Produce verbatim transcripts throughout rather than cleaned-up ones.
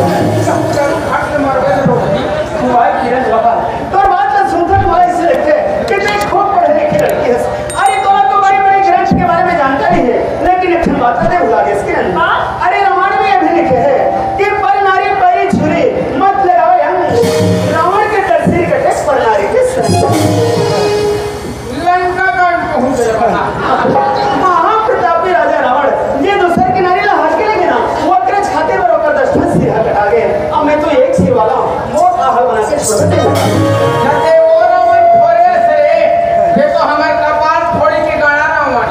करू खट ले मरबे रे रोटी। तू भाई किरण बाबा, तोर बात ला सुनथन मोला अइसे लगथे कि तैं खूब पढ़े लिखे लड़की हस। अरे तोला तो बड़े बड़े ग्रंथ के बारे में जानकारी हे, लेकिन एक ठन बात ला तैं भुला गेस किरण। हाँ? अरे रामायण में ये भी लिखे हे कि पर नारी पैरी छुरी मत लगावे अंग, रावण के डर सिर कटे पर नारी के संग। लंका कांड पहुंच गए बता। महाप्रतापी राजा रावण ये दूसर के नारी ला हक के लेगे ना, वो अकरच खातिर बर ओकर दस ठन सिर ह कटा गे। अब मैं तो एक सिर वाला हूँ, मोर का हाल बना के छोड़ दे। जते वो रावण थोड़े से, ये तो हमार कपाल फोड़ी के गाड़ा रावण।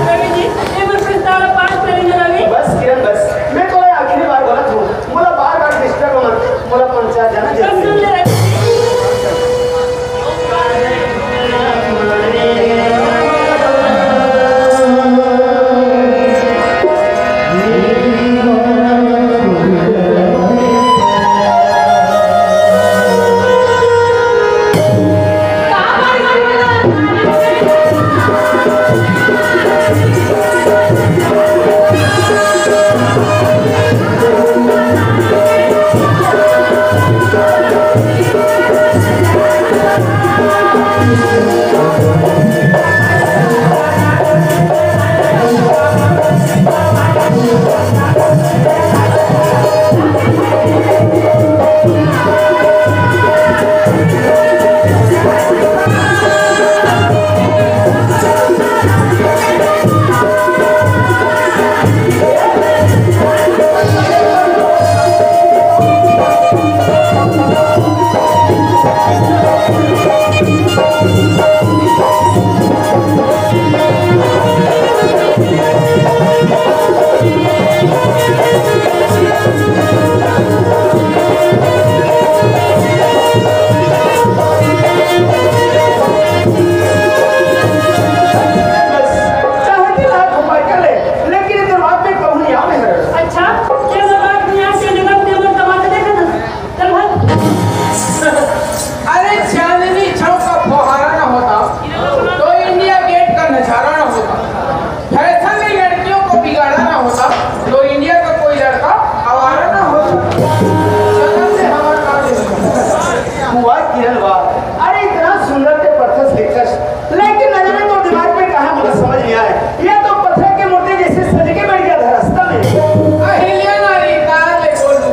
रवि जी, ये मोर प्रस्ताव ला पास करेंगे रवि। बस किरण बस, मैं तो आखिरी बार बोलत हूँ, मोला बार बार डिस्टर्ब मत, मोला पंचायत जाना जरूरी हे। चाहे दिमाग घुमा के ले, लेकिन ये दिमाग में कहूँ नहीं आवे है। अच्छा, ये दिमाग में आके जगह में हमर तमाशा देखा था। चल भाग। अरे चांदनी चौक का फुहारा ना होता तो इंडिया गेट का नजारा ना होता। फैशन ने लड़कियों को बिगाड़ा ना होता तो इंडिया का कोई लड़का आवारा ना होता। जन्म से हमारा काम नहीं होता। वाह किरण वाह, अरे इतना सुंदर ते पत्थर से लिखस, लेकिन न जाने तो दिमाग में कहाँ मुझे समझ नहीं आए। ये तो पत्थर की मूर्ति जैसे सज के बैठ गया था रास्ता में। अहिल्या नारी कार ले बोलू।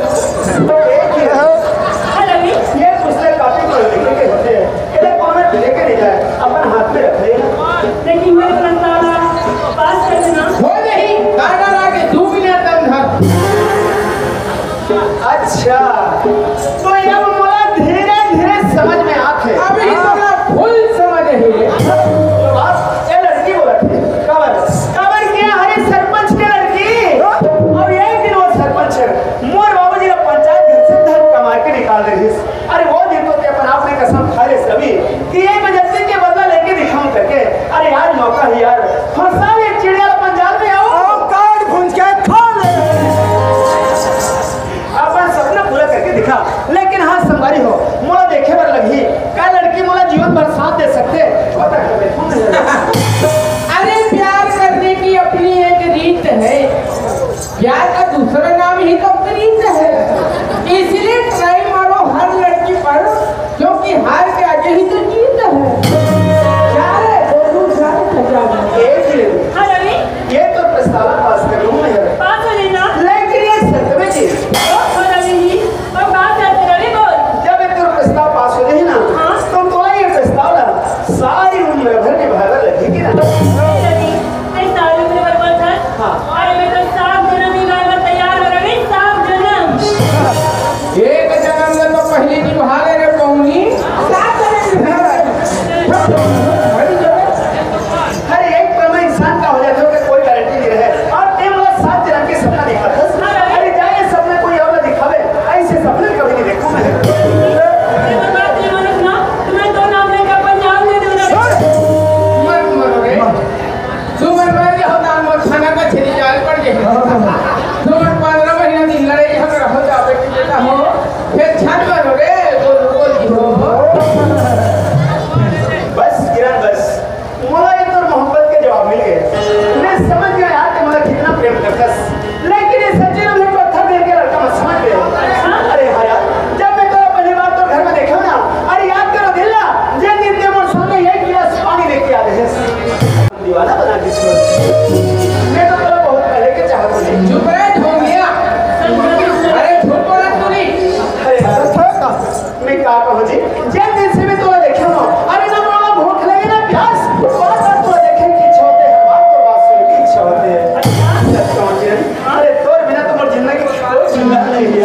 तो एक ही है। हाँ, रवि। ये पुस्तक काफी पढ़ लिखे के होते हैं। इधर कौन है लेके नहीं जाए, अपन हाथ में रख लेना। लेकिन मैं प्रस्ताव पास कर देना। हो नहीं, काटा लागे दू मिनट अंदर। अच्छा, तो ये मोला धीरे-धीरे समझ में आथे। अभी तोला फुल समझ हे। तो बात, ये लड़की बोलत हे, काबर, काबर के हरे सरपंच के लड़की। अउ एक दिन वो सरपंच हे, मोर बाबूजी ला पंचायत घर से धक्का मार के निकाल दे रहिस। अरे वो दिन तो ते अपन आप में कसम खा ले सभी कि ये मैं जल्दी के बदला लेके दिखाऊं करके। अरे यार, मौका है यार, फंसा ले चिड़िया ला पंजाल में, आओ। आओ, काट भूंज के खा ले। अपन सपना पूरा करके दिखा, लेकिन हाँ संगवारी हो, मोला देखे बर लगही, का लड़की मोला जीवन भर साथ दे सकथे? बता कर देखो ना। अरे प्यार करने की अपनी एक रीत है, प्यार का दूसरा नाम ही तो प्रीत है, इसलिए ट्राई मारो हर लड़की पर, क्योंकि हार के आगे ही तो जीत है। जा रे गोलू, जा रे खजा। एक मिनट। हाँ, रवि। ये तो प्रस्ताव पास कर लूँ मैं। पास हो जाना। लेकिन ये शर्त में जी। ओ, हो रवि जी, और बात करते रवि बोल। जब ये तो प्रस्ताव पास हो जाए ना, हाँ। तो तोला ये प्रस्ताव ला सारी उम्र भर निभावे लगी कि ना? नहीं रवि, नहीं सारी उम्र भर मत है। हाँ। अरे मैं तो सात जन्म निभावे तैयार हो रवि, सात जन्म। एक जन्म में तो पहली निभा ले रे पौनी।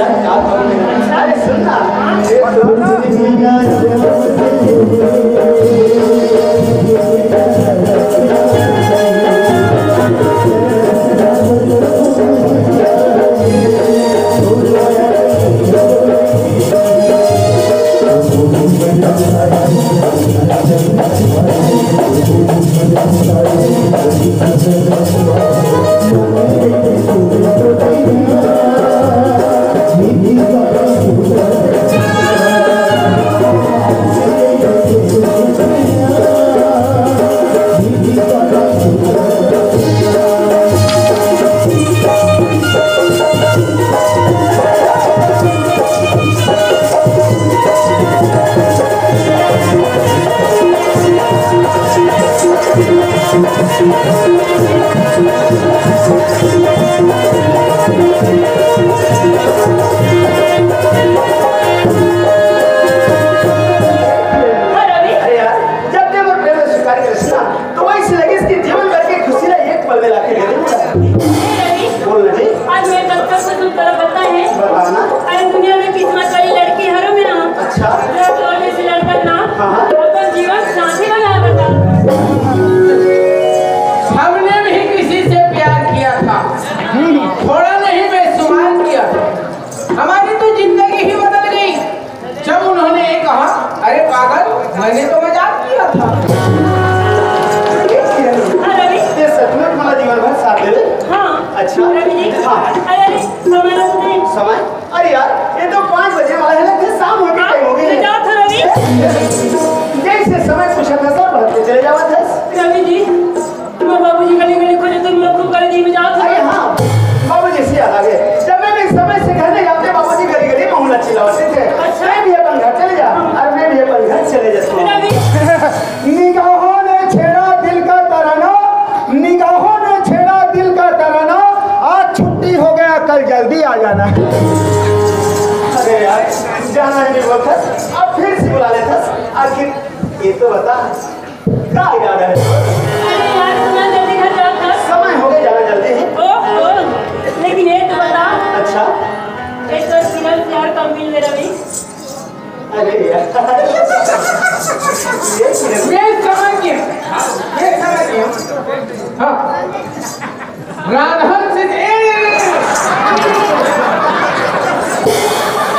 अरे सुन ना। अरे यार, जब ते मोर प्रेम ला स्वीकार करिस ना, तो वइसे लगिस कि जीवन भर के खुशी ला एक पल में लाके दे दूंगा। बोल ना जी। आज मैं बचपन से तुम तरफ पता है। बताओ ना। अरे दुनिया में किस्मत वाली लड़की हरो मैं ना। अच्छा। जो तोर जैसे लड़का ना। हाँ, हाँ। अपन जीवन साथी बना बता। हमने भी किसी से प्यार किया था, थोड़ा नहीं बेशुमार किया था। हमारी तो जिंदगी ही बदल गई जब उन्होंने ये कहा, "अरे पागल, मैंने तो मजाक किया था।" हाँ, रवि। ये सचमुच मोला जीवन भर साथ देवे? हाँ। अच्छा। रवि जी। हाँ। अरे, अरे, समय सुने। समय? अरे यार, ये तो पाँच बजे वाला है ना, फिर शाम होके हाँ, time हो गई है। मैं जात हूँ, रवि। जैसे समय पूछा था, सब भटके चले जावा था। रवि जी, तुम्हारे बाबूजी गली गली खोजे, तुम लोग खूब गली जी में जाओ। अरे हाँ, बाबूजी से याद आ गए। जब मैं भी समय से घर नहीं जाते, बाबूजी गली गली मोहल्ला चिल्लाते थे, अच्छा। "मैं भी अपन घर चले जा, और मैं भी अपन घर चले जाता हूँ।" रवि। निगाहों ने छेड़ा दिल का तराना, निगाहों ने छेड़ा दिल का तराना, आज छुट्टी हो गया, कल जल्दी आ जाना। अरे यार, जाना ही नहीं बोलता, अब फिर से बुला लेता। आखिर ये तो बता, का इरादा है? अरे यार, सुना जल्दी घर जाओ घर। समय हो गया, जाना जल्दी है। ओ, ओ, लेकिन ये तो बता। अच्छा। एक तो सुना यार, कम मिल मेरा भी। अरे यार। ये क्या? ये समझ गया। ये समझ गया। हाँ। राधन से, ए, ए, ए, ए।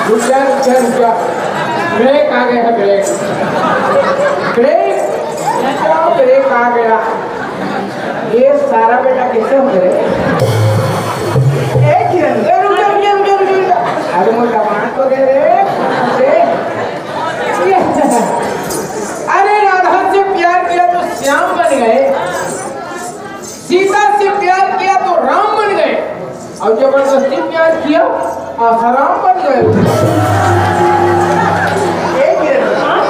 रुक जा, रुक जा, रुक जा। ब्रेक आ गया है, ब्रेक। ब्रेक? क्या ब्रेक आ गया? ये सारा बेटा कैसे हो गए? ए, किरण, ए, रुक जा, रुक जा, रुक जा, रुक जा, रुक जा। अरे, वो दबान तो दे रे। ए, ये, अरे, राधा से प्यार किया तो श्याम बन गए। सीता से प्यार किया तो राम बन गए, और जबरदस्ती प्यार किया, आसाराम बन गए। एक मिनट।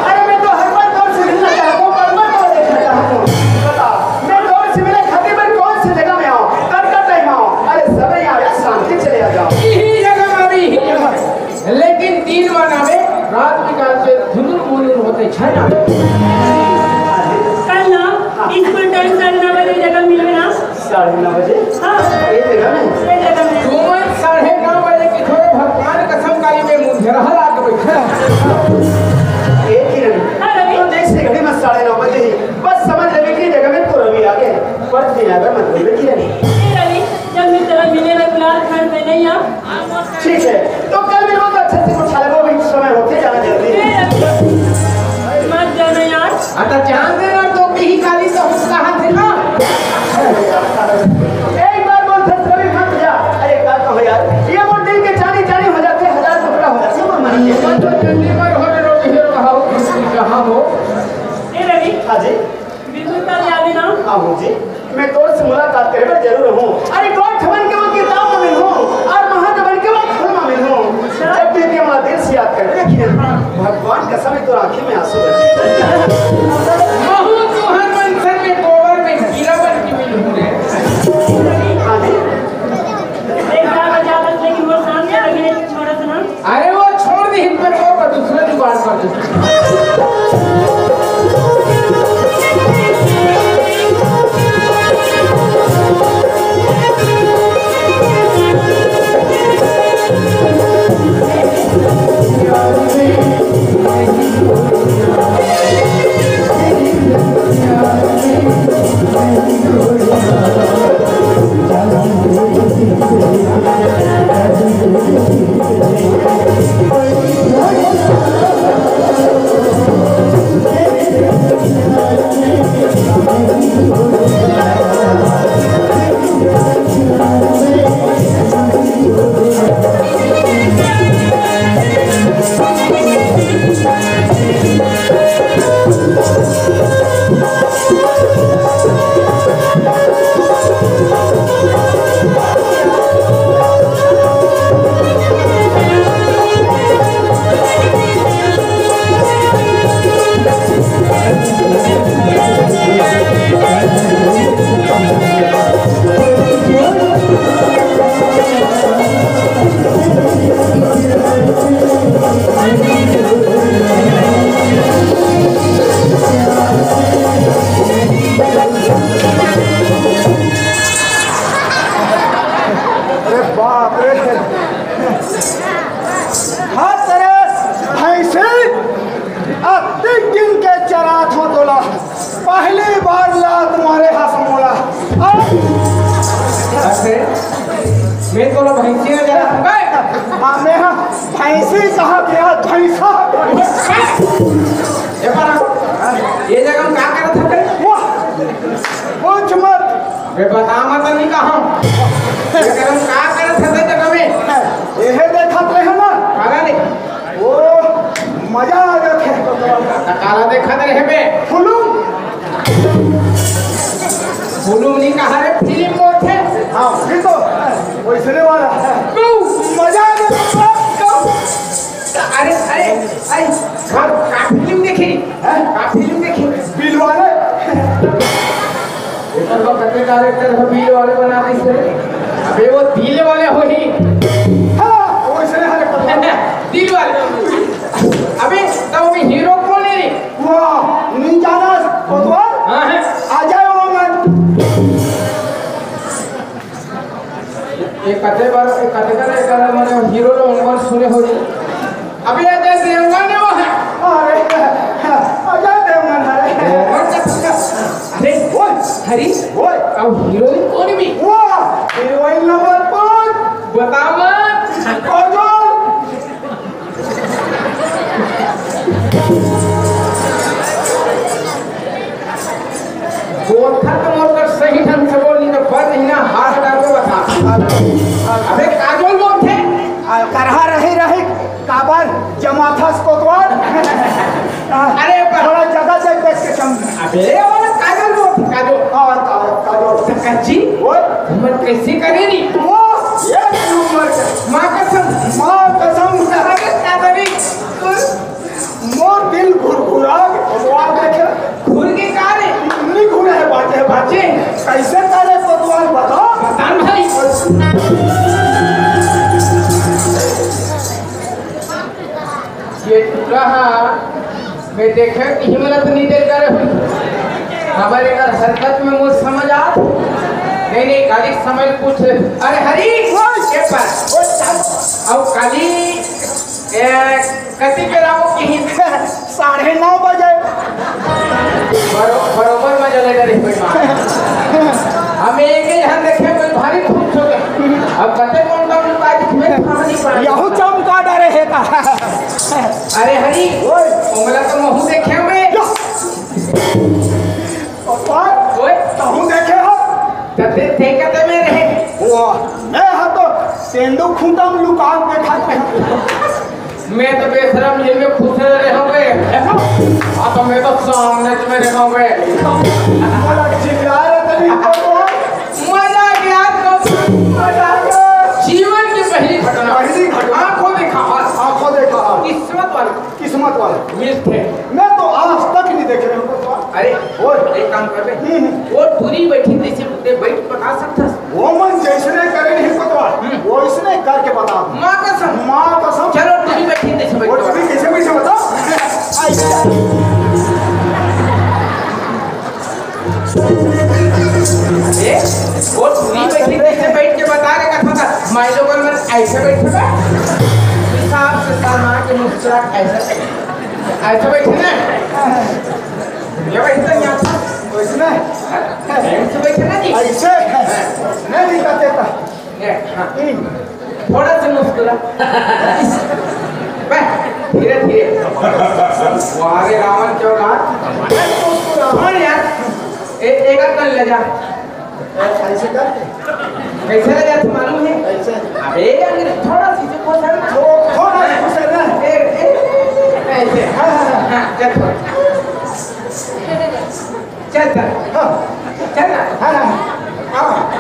अरे, मैं तो हर पल तोर से मिलना चाहता हूँ, पल पल तोर देखना चाहता हूँ। बता, मैं तोर से मिले खातिर मैं कौन सी जगह में आऊँ, कब का टाइम आऊँ? अरे, समय आ गया, शांति चले आ जाओ। यही जगह में, यही जगह में। लेकिन दिन बन आवे, रात बिकाल से धुनुर मुनुर होते छन आवे। कल ना, हाँ। स्कूल टाइम साढ़े नौ बजे जगह मिलवे ना। साढ़े नौ बजे? हाँ। ये जगह में? ये जगह में। तुमन साढ़े नौ बजे के छोड़ो, भगवान कसम काली में मुंह झरहल आके बैठे। एक ही रवि। हाँ, रवि। तो जैसे घड़ी में साढ़े नौ बजे ही, बस समझ लेवे कि जगह में तो रवि आ गए। पर दिन आ गए, मत बोलवे कि रवि। ए रवि, जब मैं तेरा मिले में गुलाब खान में नहीं आ, ठीक है, तो कल मिलबो तो अच्छे से कुछ खाबो, भी समय होते जाना जल्दी है। ए, मत जाना यार। हाँ, तो जान दे ना, तो कहीं काली तो हम कहाँ थे ना। एक बार बोल, दस रवि मत जा। अरे, एक बात कहो यार, ये वो दिल के जानी जानी हो जाते, हजार टुकड़ा हो जाते, वो मर गए। मत तो जल्दी मर हो रे, रो, रो, रो, कहाँ हो? ए रवि। हाँ जी। बिल्कुल कल याद है ना? हाँ हूँ जी, मैं तोर से मुलाकात करे बर जरूर हूँ। अरे, डॉक्टर बन के वो किताब में मिलूँ और महंत बन के वो फूल में मिलूँ। जब भी ते हमारा दिल से याद कर, देखिए, भगवान कसम है, तोर आँखी में आंसू है। महूँ हर तरह भैंसी अतिक दिन के चरात हो तोला, पहली बार लात मारे हा समोला। अरे, मैं तोला भैंसी ना जरा। हाँ, मैं हा भैंसी कहा गया, भैंसा। ये पर आओ। ये जगह में का करत हते? वाह, कुछ मत। बे, बता मत, नहीं कहा। ये जगह में का करत हते जगह में? यह देखत रहे ना। काला नहीं। ओ, मजा आ जाथे। त काला देखत रहे बे। फुलू। फुलू नहीं कहा रे, फिल्म बोलथे। हाँ, फिर तो वैसने वाला। तू। मजा आ जाथे। अरे, अरे, अरे, का, का फिल्म देखे? हैं? का फिल्म देखे? बिल वाले। एकर तो कते डायरेक्टर ह बिल वाले बना दिस रे। अबे वो दिल वाले होही। हाँ, वैसने हरे पता। दिल वाले। अबे, त ओमे हीरो कोन हे रे? वाह, नहीं जाना कोतवाल? हाँ, है। अजय देवगन। ये कते बार, ये कते कर, ये कर, मैंने हीरो लो, उम्र सुने हो रही। अबे अजय देवगन हे वो है। अरे, अजय देवगन, अरे। देवगन का, अरे, बोल। हरी, बोल। अब हीरोइन कोन भी? वाह, हीरोइन नंबर पाँच। बता मत। काजोल। बोलथा त मोर कर सही ढंग से बोल, नहीं तो बड़ नहीं ना हाथ डाल के बता। अबे काजोल बोलथे। आ, करहा रही रही, काबर जमाथस कोतवाल। अरे पर थोड़ा ज्यादा देख देख के समझ। अबे वो काजोल बोलथे, काजोल। और का-, काजोल। त कच्ची? वो? हमन कैसे करे नी? वो, ये नंबर के। माँ कसम। माँ कसम। अरे दादा रे, तू मोर दिल घुरघुरा के भगवान देखे। घुर के का रे? नहीं घुरे है, बाजे, बाजे। कैसे करे भगवान बता? बता भाई। ये टुरा हा, मैं देखे कि हिम्मत नहीं दे करे हुई। हमारे घर हरकत में मुझ समझ आ। नहीं, नहीं, गाली समझ पूछ ले। अरे हरी, ये पर, वो चल। अब काली, ए, कति बेरा हो किही? साढ़े नौ बजे। बरो-, बरोबर मजा ले डरे कोई मार। हम एक ही हम देखे कोई भारी खुश हो गए। अब कते कौन कौन लुका दिख में खानी पड़ा। यहू चमका डरे है का? अरे हरी, ओए। ओमला तो महू देखे हुए। यो। पापा, ओए। तहू देखे हो? तते थे कते में रहे? वाह, मैं हा तो सेंडू खूंटा में लुका के देखा था। मैं तो बेशरम जेल में खुश रहे होंगे। अब मैं तो सामने में रहे होंगे। बोला, चिल्ला रहे थे, नहीं तो मजा आ गया, तो मजा आ गया। जीवन की पहली घटना। पहली घटना। आंखों देखा हाल। आंखों देखा हाल। किस्मत वाली। किस्मत वाली। मिलते हैं। मैं तो आज तक नहीं देखे रहे हूँ, कोतवाल। अरे, ओए। एक काम कर बे। हम्म, हम्म। वो टूरी बैठी, जैसे मुद्दे बैठ पका सकता है। वो मन जैसने करे नहीं, कोतवाल। हम्म। वो इसने करके बता दो। माँ कसम। माँ कसम। चलो, टूरी बैठी, जैसे बैठ वो पका। टूरी कैसे बैठे बताओ? ऐसे। ए, वो टूरी बैठी, जैसे बैठ के बता रहे कथा था। माई लोगन मन ऐसे बैठे बा। हिसाब से शर्मा के मुस्कुरा के ऐसे। ऐसे बैठे ना। ये बैठे ना यहाँ। वैसने? ऐसे बैठे ना जी। ऐसे? नहीं, नहीं करते था। ये, हाँ। हम्म। थोड़ा सा मुस्कुरा। बे, धीरे धीरे। वाह रे रावण के औलाद। मुस्कुरा। हाँ यार। ए-, एक आध कर ले जा। ऐसे करके? कैसे ले जाते मालूम है? ऐसे। अबे, अंग्रेज थोड़ा सा इसे घुसा ना। थो-, थोड़ा सा घुसा ना। ए, ए, ऐसे। हाँ, हाँ, हाँ। हाँ, चल थोड़ा। चल, चल। हाँ। चल ना। हाँ, हाँ, हाँ।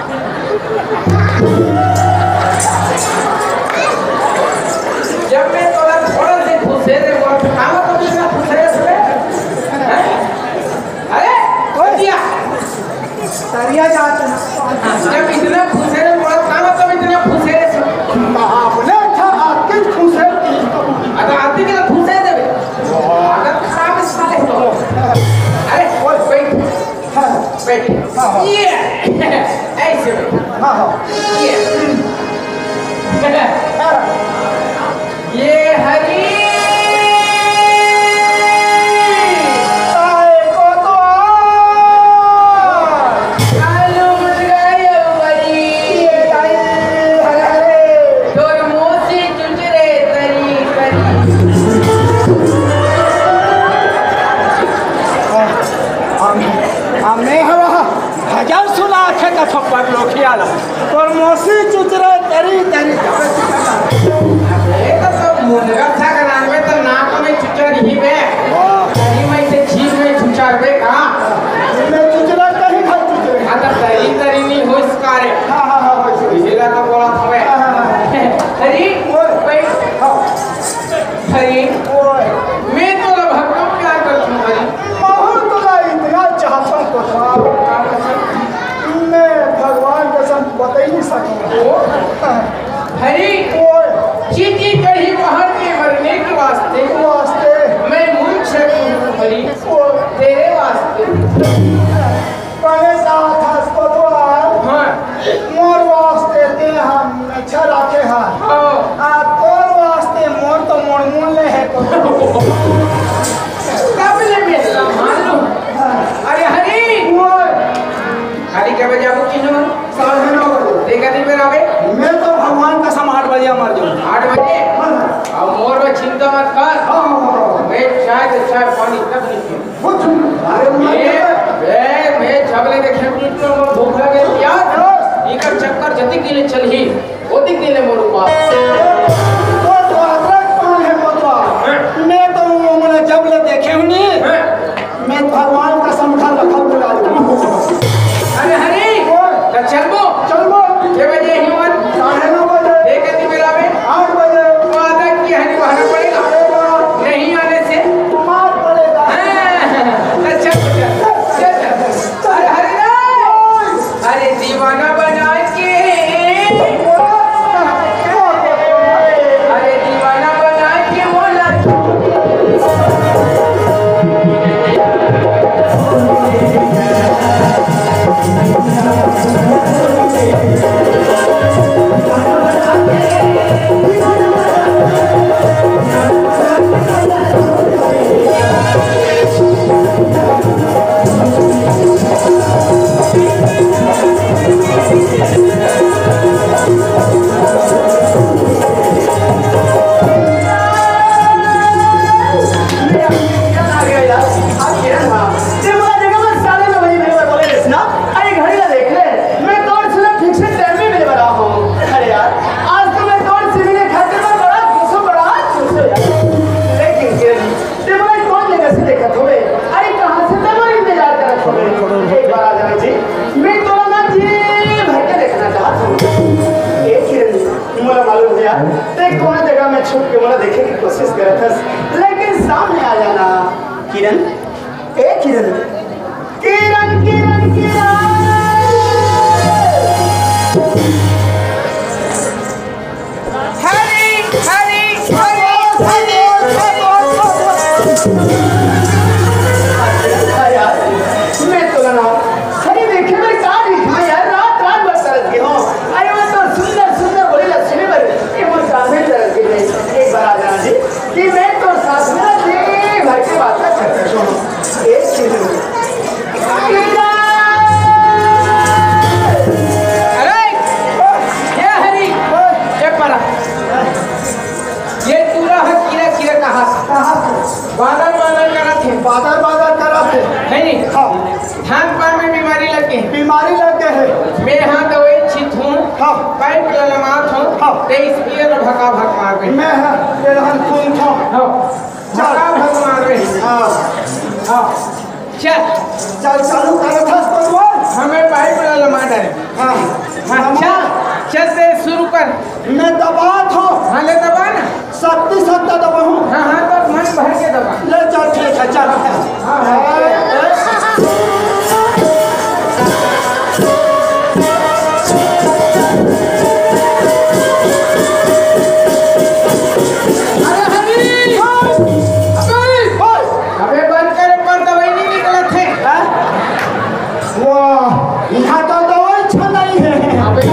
जब मैं तोला थोड़ा से घुसे रे, वो काम तो इतना घुसे रे। हैं? अरे, कोई दिया। तरिया जात है। जब इतना घुसे रे, वो काम तो इतना घुसे रे, तरी, तरी, तरी। अबे, तो सब मुनगा था का नाम में तो नाक में चुचा रही बे। तरी में से जीभ में चुचा बे का? मैं चुचरा कहीं था चुचरे। हाँ, तो तरी, तरी नहीं हो इसका रे। हाँ, हाँ, हाँ, हाँ, इसका। इसीलिए तो बोला था मैं। हाँ, हाँ, हाँ। अरे, ओए। भाई। हाँ। अरे, ओए। मैं तो ना भगवान प्यार करता हूँ, अरे। महूँ तोला इतना चाहता हूँ, तो मैं भगवान कसम बता ही नहीं सकता। हरी, ओए। चीटी कढ़ी बाहर के मरने के वास्ते वास्ते। मैं मुंह छेद हूँ हरी, ओए। तेरे वास्ते। पहले साथ हंस को तो आ। हाँ। मोर वास्ते ते हम अच्छा रखे हा। हाँ। आ तोर वास्ते मोर तो मोड़ मोड़ ले है को। तब ले मैं संभाल लूँ। अरे हरी। ओए। खाली के बजे आबो किन्नू? साढ़े नौ बजे। ते कति बेर आबे? मैं तो भगवान कसम आठ बजे मर जाऊँ। आठ बजे? हाँ। अब मोर में चिंता मत कर। हाँ, हाँ, हाँ। मैं चाय तो चाय, पानी तक नहीं पीऊँ। कुछ नहीं। अरे, मर ए, जाऊँ। ए, मैं जब ले देखे, मोर भूख लगे, प्यास। हाँ। इकर चक्कर जतिक दिन ले चलही, ओतिक दिन ले मोर उपास। तो, तो अदरक पान है, कोतवा। हाँ। मैं तो वो मोला जब ले देखे हूँ नहीं। हाँ। मैं भगवान कसम खा रखा बुला लूँ। अरे हरी, ओए। तो चलबो? चलबो। के बजे ही मन? साढ़े नौ बजे। एक कति बेरा में? आठ बजे। वादा किया है, निभाना पड़ेगा। पड़ेगा। नहीं आने से? मार पड़ेगा। हाँ, तो चल, चल, चल, चल। अरे हरी रे। अरे दीवाना बना के, अरे दीवाना बना के बोला। अरे घड़ी ला देख ले, मैं तोर से ठीक से टाइम में मिले वाला हूँ। अरे यार, आज तो मैं तोर से मिले खातिर में बड़ा खुश हूँ, बड़ा खुश हूँ यार। लेकिन किरण, ते मोला कौन जगह से देखत होवे? अरे कहाँ से ते मोर इंतजार करत होवे? एक बार आ जाना जी, मैं तोला ना जी भर के देखना चाहत हूँ। ए किरण, मोला मालूम है यार, ते कौन जगह में छुप के मोला देखे की कोशिश करत हस, लेकिन सामने आ जाना। किरण, ए किरण, किरण, किरण, किरण। हरी, हरी, हरी, हरी। यार, मैं तो ना, हरी देखे मैं का देखना यार, रात, रात भर तरस गए हो। अरे, मैं तो सुंदर, सुंदर बोले ला सुने बर, ये मोर सामने तरस गए। एक बार आ जाना जी, कि मैं तो साथ में जी भर के बात कर सकता हूँ। एक किरण। अरे, ये हरी, ये परा। ये टूरा ह किरा किरा कहा। कहा। बादर बादर करत हे। बादर बादर करत हे। है नहीं? हाँ। धान पान में बीमारी लग गई। बीमारी लग गई है। मैं हाँ दवाई छीत हूँ। हाँ। पाइप ललमात हूँ। हाँ। तेईस पियर भका भक मार गई। मैं हाँ, ये रहन खून था। हाँ। चल। भका भक मार गई। हाँ। हाँ। चल। चल, चालू कर था तो बोल। हमें पाइप वाला मार डाले। हाँ। हाँ, चल, चल दे, शुरू कर। मैं दबात हूँ। हाँ, ले दबा ना। शक्ति सत्ता दबा हूँ। हाँ, हाँ, तो मन भर के दबा। ले चल, ठीक है, चल। हाँ, हाँ। अरे हरी! अबे! अबे बंद करे, पर दवाई नहीं निकलत हे। हाँ? वाह, यहाँ तो दवाई छनाई है। अबे,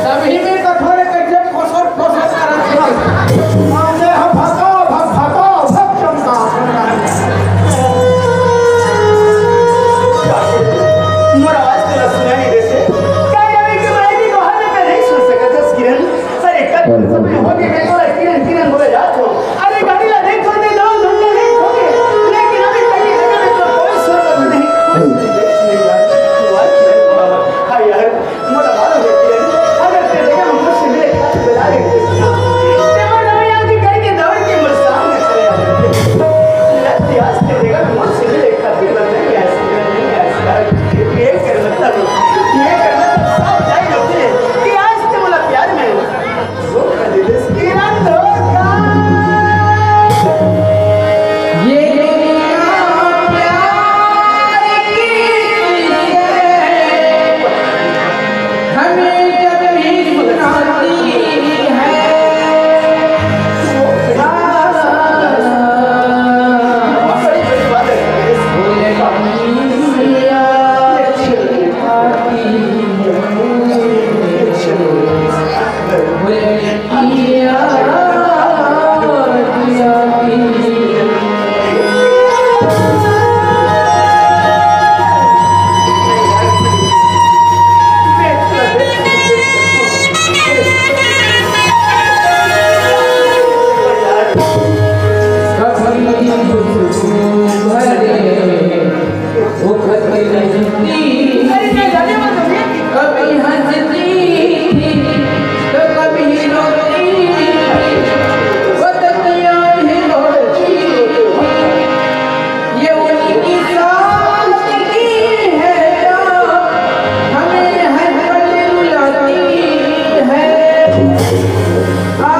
तभी मैं तो थोड़े कच्चे फसर फसर कर रहा था। माने हम भगाओ, भग, भगाओ, भग चमका। मोर आवाज तो सुनाई नहीं देते। क्या यार, एक बार भी बाहर में नहीं सुन सकता था, किरण? अरे, कब समय हो गए, मैं तो किरण, किरण बोले जात हो। अरे, गाड़ी ला देख, थोड़ी देर और घंटे लेट हो गए। लेकिन अभी तक ये जगह में तो कोई सुरत नहीं, कोई सुरत नहीं यार। वाह, किरण बाबा। हाँ यार, मोला मालूम है, किरण, अगर ते जगह में कुछ कभी हंसती थी तो कभी रोती थी, वो तकिया भी रोती थी। ये उनकी सास की है जो हमें हर पल रुलाती है। आ,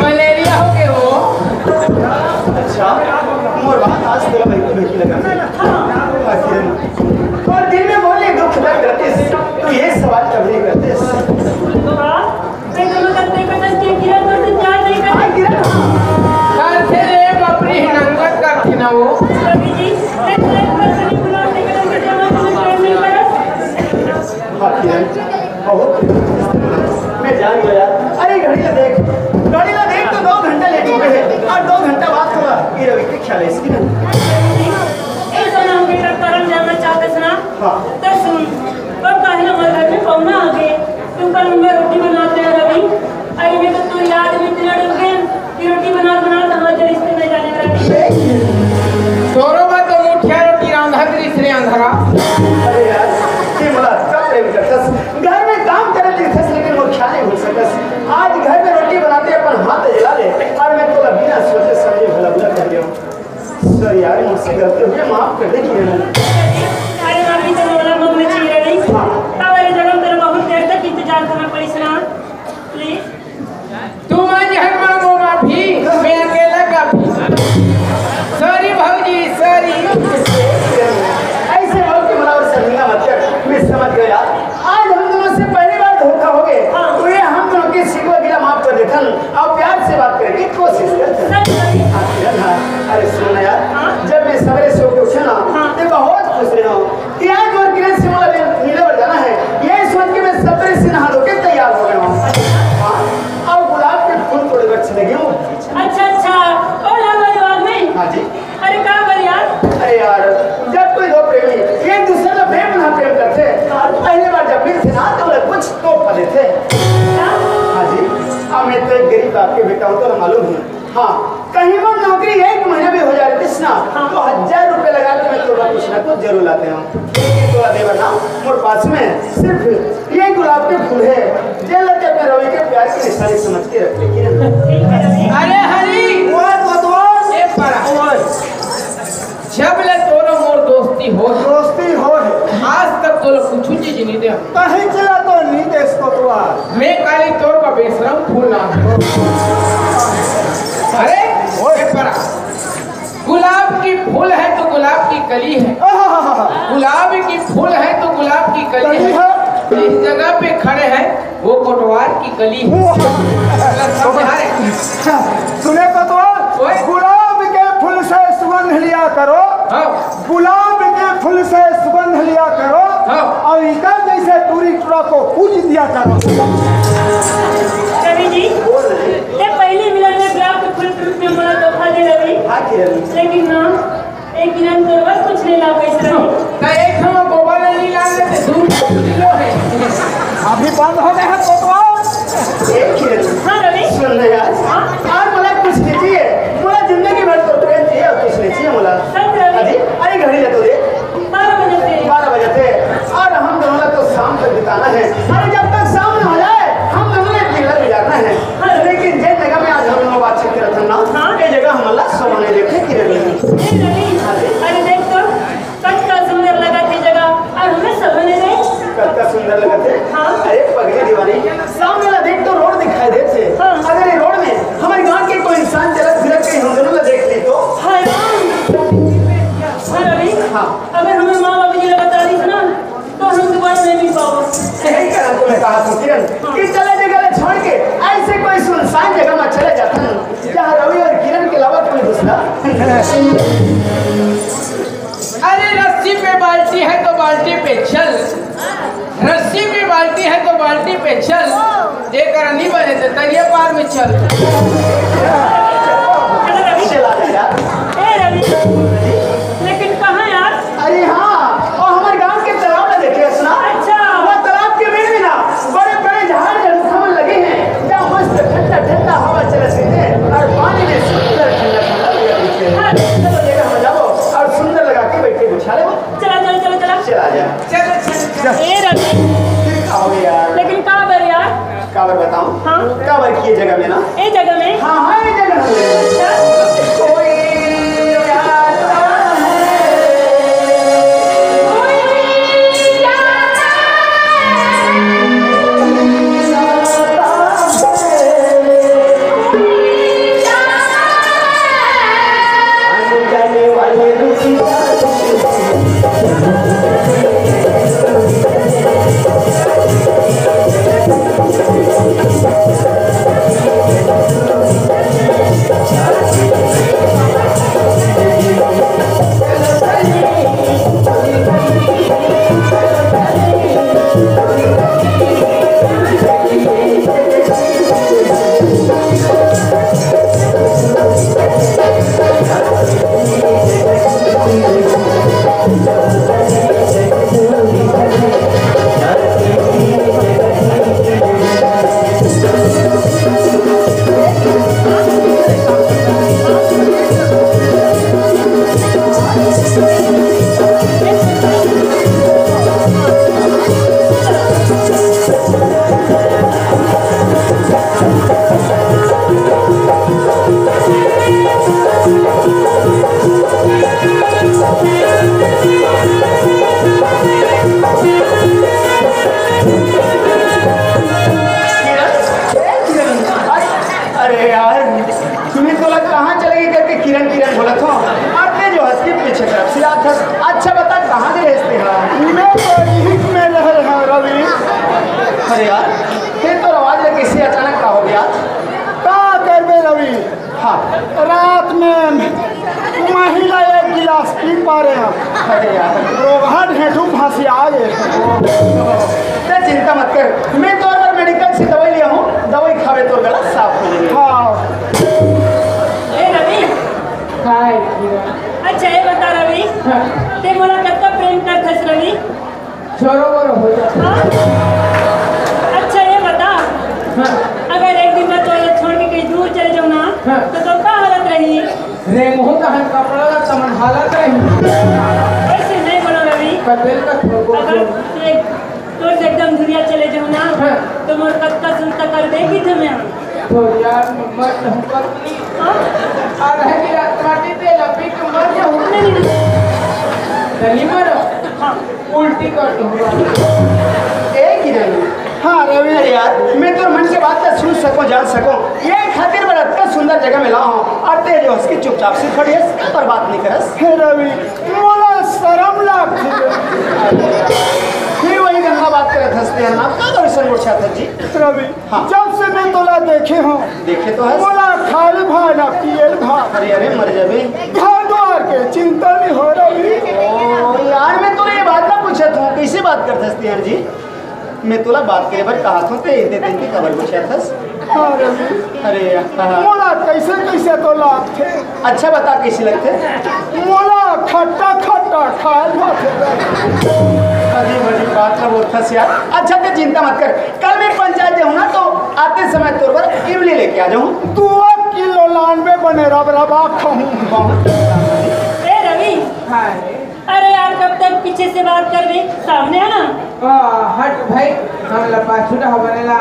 मलेरिया हो गए हो। अच्छा, मोर बात आज तेरा भाई को बेटी लगा। हाँ, किरण। और दिल में बोले दुख दर्द रहते, तू ये सवाल कभी नहीं करते। तो बाप, मैं दोनों करते करते के किरण को तो प्यार नहीं करते। हाँ, किरण, हाँ। करते रे, बाप रे, नंगत करते ना वो। कवि जी, मैं तो एक बार भी बुलाने के लिए जमा तुम्हें प्यार नहीं करा। हाँ, किरण, बहुत। मैं जान गया। अरे, घड़ी ला देख, घड़ी ला देख, तो दो घंटा लेट हो गए हैं। और दो घंटा बाद होगा, ये रवि के ख्याल है इसकी ना। ऐसा ना हम बेटा करम जानना चाहते थे ना। हाँ। तो सुन, कब कहे हमारे घर में पहुना आ गए, तू कल उनमें रोटी बनाते हैं रवि। अरे, मैं तो तू याद में इतना डूब गए। ये रोटी बना, बना, समझ जा, इससे मैं जाने वाला नहीं। तोरो बा तो मुठिया रोटी रांधा दृश्य रे अंधरा। अरे यार, ये मुलाकात प्रेम करतस। घर में काम करे दिखस, लेकिन वो ख्याल नहीं भूल सकस। आज गलती हो गई, माफ कर दे किरण। अरे माफी तो मोला मांगना चाहिए रही। हाँ। अब अरे जन्म तेरा बहुत देर तक इंतजार करना पड़ी सना। प्लीज। तुम आज हर मांगो माफी, मैं अकेला काफी। सॉरी भौजी, सॉरी। ऐसे बोल के मला और शर्मिंदा मत कर, मैं समझ गया। आज हम दोनों से पहली बार धोखा हो गए, हाँ। तो ये हम दोनों के शिकवा गिला माफ कर देथन और प्यार से बात करने की कोशिश करथन। सच में? हाँ, किरण, हाँ। अरे सुन ना यार, हाँ? जब मैं सवेरे सो के उठे ना, हाँ। तो बहुत खुश रहे हूँ कि आज और किरण से मोला मिले बर जाना है। ये सोच के मैं सवेरे से नहा धो के तैयार हो गया हूँ। हाँ, और गुलाब के फूल तोड़े बर चले गए हूँ। अच्छा, अच्छा, और लाल वाली बाग में? हाँ जी। अरे का बर यार? अरे यार, जब कोई दो प्रेमी एक दूसरे से बेपनाह प्रेम करते हैं और पहली बार जब मिलते ना तो उन्हें कुछ तोहफा देते हैं। क्या? हाँ जी, अब मैं तो एक गरीब बाप के बेटा हूँ, तो मालूम है। हाँ, कहीं वो नौकरी एक महीना भी हो जाए कृष्णा, हाँ। तो हजार रुपए लगा के मैं तोला कुछ ना कुछ जरूर लाते हूँ। लेकिन तोला देवर ना मोर पास में सिर्फ ये गुलाब के फूल है, जे ला ते अपने रवि के प्यार की निशानी समझ के रख ले, किरण। अरे हरी, ओए कोतवाल। ए परा। ओए। जब ले तोरो मोर दोस्ती हो, दोस्ती हो है। आज तक तोला कुछ चीज नहीं दे। कहीं चला तो नहीं दे इसको तो आज। मैं काली तोर का बेशरम फूल ना। अरे, ओए। ए परा। गुलाब की फूल है तो गुलाब की कली है। आहा। गुलाब की फूल है तो गुलाब की कली कली है। है। जिस जगह पे खड़े हैं वो कोटवार की कली है। वाह। समझ आ रहे? सुने कोतवाल, ओए। गुलाब के फूल से सुगंध लिया करो। हाँ। गुलाब के फूल से सुगंध लिया करो। हाँ। और इका जैसे टूरी टूरा को पूज दिया करो। रवि जी, ते पहले मिलन में गुलाब के फूल के रूप में मोला तोहफा दे रवि। हाँ, किरण। लेकिन ना, एक किरण तोर बर कुछ नहीं ला पैसा। तो एक हम गोबर नहीं ला लेते, दूध किलो है। अभी बंद हो गए हैं कोतवाल। एक किरण। हाँ, रवि। सुन ना यार। हाँ? यार, मोला कुछ नहीं चाहिए। मोला जिंदगी भर तो प्रेम चाहिए और कुछ नहीं चाहिए मोला। सच, रवि। अरे, अरे, घड़ी ले तो दे। बारह बजे थे। बारह बजे थे। और हम दोनों तो शाम तक बिताना है। अरे, जब तक शाम न हो जाए, हम दोनों ने दिन गुजारना है। हाँ। लेकिन जे जगह में आज हम लोग बातचीत करत हन ना, हाँ। ये जगह हमला सोने देते किरण। ए रवि, हाँ जी। अरे देख तो, कतका सुंदर लगत हे जगह, और हमें सोने दे। कतका सुंदर लगत हे। हाँ। अरे पगली दीवानी, सामने ला देख तो रोड दिखाई देत हे। हाँ। अगर ये रोड में हमारे गांव के कोई इंसान चलत फिरत कहीं हम दोनों ला देख ली तो? हाँ। हाँ रवि, हाँ। अगर हमें माँ बाबूजी ला बता दी ना, तो हम दोबारा नहीं मिल पाओ। यही कारण तो मैं कहा था किरण कि चला जगह ला छोड़ के ऐसे कोई सुनसान जगह में चले जाता हूँ जहाँ रवि और किरण के अलावा कोई दूसरा। अरे रस्सी पे बाल्टी है तो बाल्टी पे चल, रस्सी पे बाल्टी है तो बाल्टी पे चल, जेकर नहीं बने तो तरिया पार में चल। चला जा यार। ए रवि, लेकिन कहाँ यार? अरे हाँ, और हमारे गांव के तालाब में देखे हस ना? अच्छा। वो तालाब के बीच में ना बड़े बड़े झाड़ झंखा मन लगे हैं, जहाँ मस्त ठंडा ठंडा हवा चलत रहिथे और पानी में सुंदर ठंडा ठंडा लगे रहिथे। हाँ। चलो देखा हम जाबो और सुंदर लगा के बैठ के बिछा लेबो। चला, चला, चला, चला। चला जा। चलो, चलो, चलो। ए रवि। फिर का हो यार? लेकिन का बर यार? काबर बताऊं? हाँ। काबर की ये जगह में ना? ए जगह में? हाँ, हाँ, ये जगह में। अच्छा। कोई आता है। कोई आता है। कोई आता है। आने जाने वाले रुक जाते हैं। अरे यार, तें तोर आवाज ला कइसे अचानक का हो गया? का करबे रवि, हाँ। रात में महिला एक गिलास पी पा रहे हैं। अरे यार। रोगहा ढेंठू फांसी आ गए। तें चिंता मत कर, मैं तोर बर मेडिकल से दवाई लिया हूँ, दवाई खाबे तोर गला साफ हो जाही। हाँ। ए रवि। हाय। अच्छा, ये बता रवि, हाँ। तें मोला कतका प्रेम करथस रवि? छोरो मोरो हो जा। हाँ? अच्छा, ये बता, हाँ। अगर एक दिन मैं तोला छोड़ के कहीं दूर चले जाऊँ ना, हाँ। तो तोर का हालत रही? रेंगहूँ तहन कपड़ा ला तमन हालत रही। ऐसे नहीं बोलो रवि। कतेल का छोड़ को अगर छोड़। एक तोर से एकदम दूरिया चले जाऊँ ना, हाँ। तो मोर कतका सुरता कर देगी तुम्हें? तो यार, मत पत्नी। हाँ? आधा गिलास माटी दे ला, पी के मर जाऊँ। नहीं, नहीं, नहीं। तनी मरो। हाँ। उल्टी कर दूंगा। ए किरण। हाँ रवि। अरे यार, मैं तोर मन के बात ला सुन सकूं, जान सकूं, ये खातिर मैं अतका सुंदर जगह में ला हूँ, और तें जो हंस के चुपचाप से खड़ी हस, पर बात नहीं करस। हे रवि, मोला शरम लागथे। फिर वही गंदा बात करत हंसते हैं ना, का करो संगोष्ठा जी? रवि, हाँ। जब से मैं तोला देखे हूँ, देखे तो है। मोला खाए ल भाए ना पिए ल भाए। अरे, अरे, मर जाबे। घर द्वार के चिंता नहीं हो रवि। ओ, यार, मैं तोला ये बात ना पूछत हूँ, कैसे बात करत हस यार जी? मैं तोला बात करे बर कहा था, ते इतने दिन की खबर पूछत हस। हाँ रवि। अरे यार। मोला कैसे, कैसे तो लागथे। अच्छा बता, कैसे लगथे? मोला खट्टा, खट्टा खाए ल भाथे। अरे बड़ी बात ना बोलत हस यार। अच्छा, ते चिंता मत कर, कल मैं पंचायत जाऊँ ना, तो आते समय तोर बर इमली लेके आ जाऊँ। दो किलो लानबे बने रब रबा खाऊं। बहुत ए रवि। हाँ। अरे यार, कब तक पीछे से बात करबे? सामने आ ना। आ, हट भाई, हम लपाछुटा हमारे ला।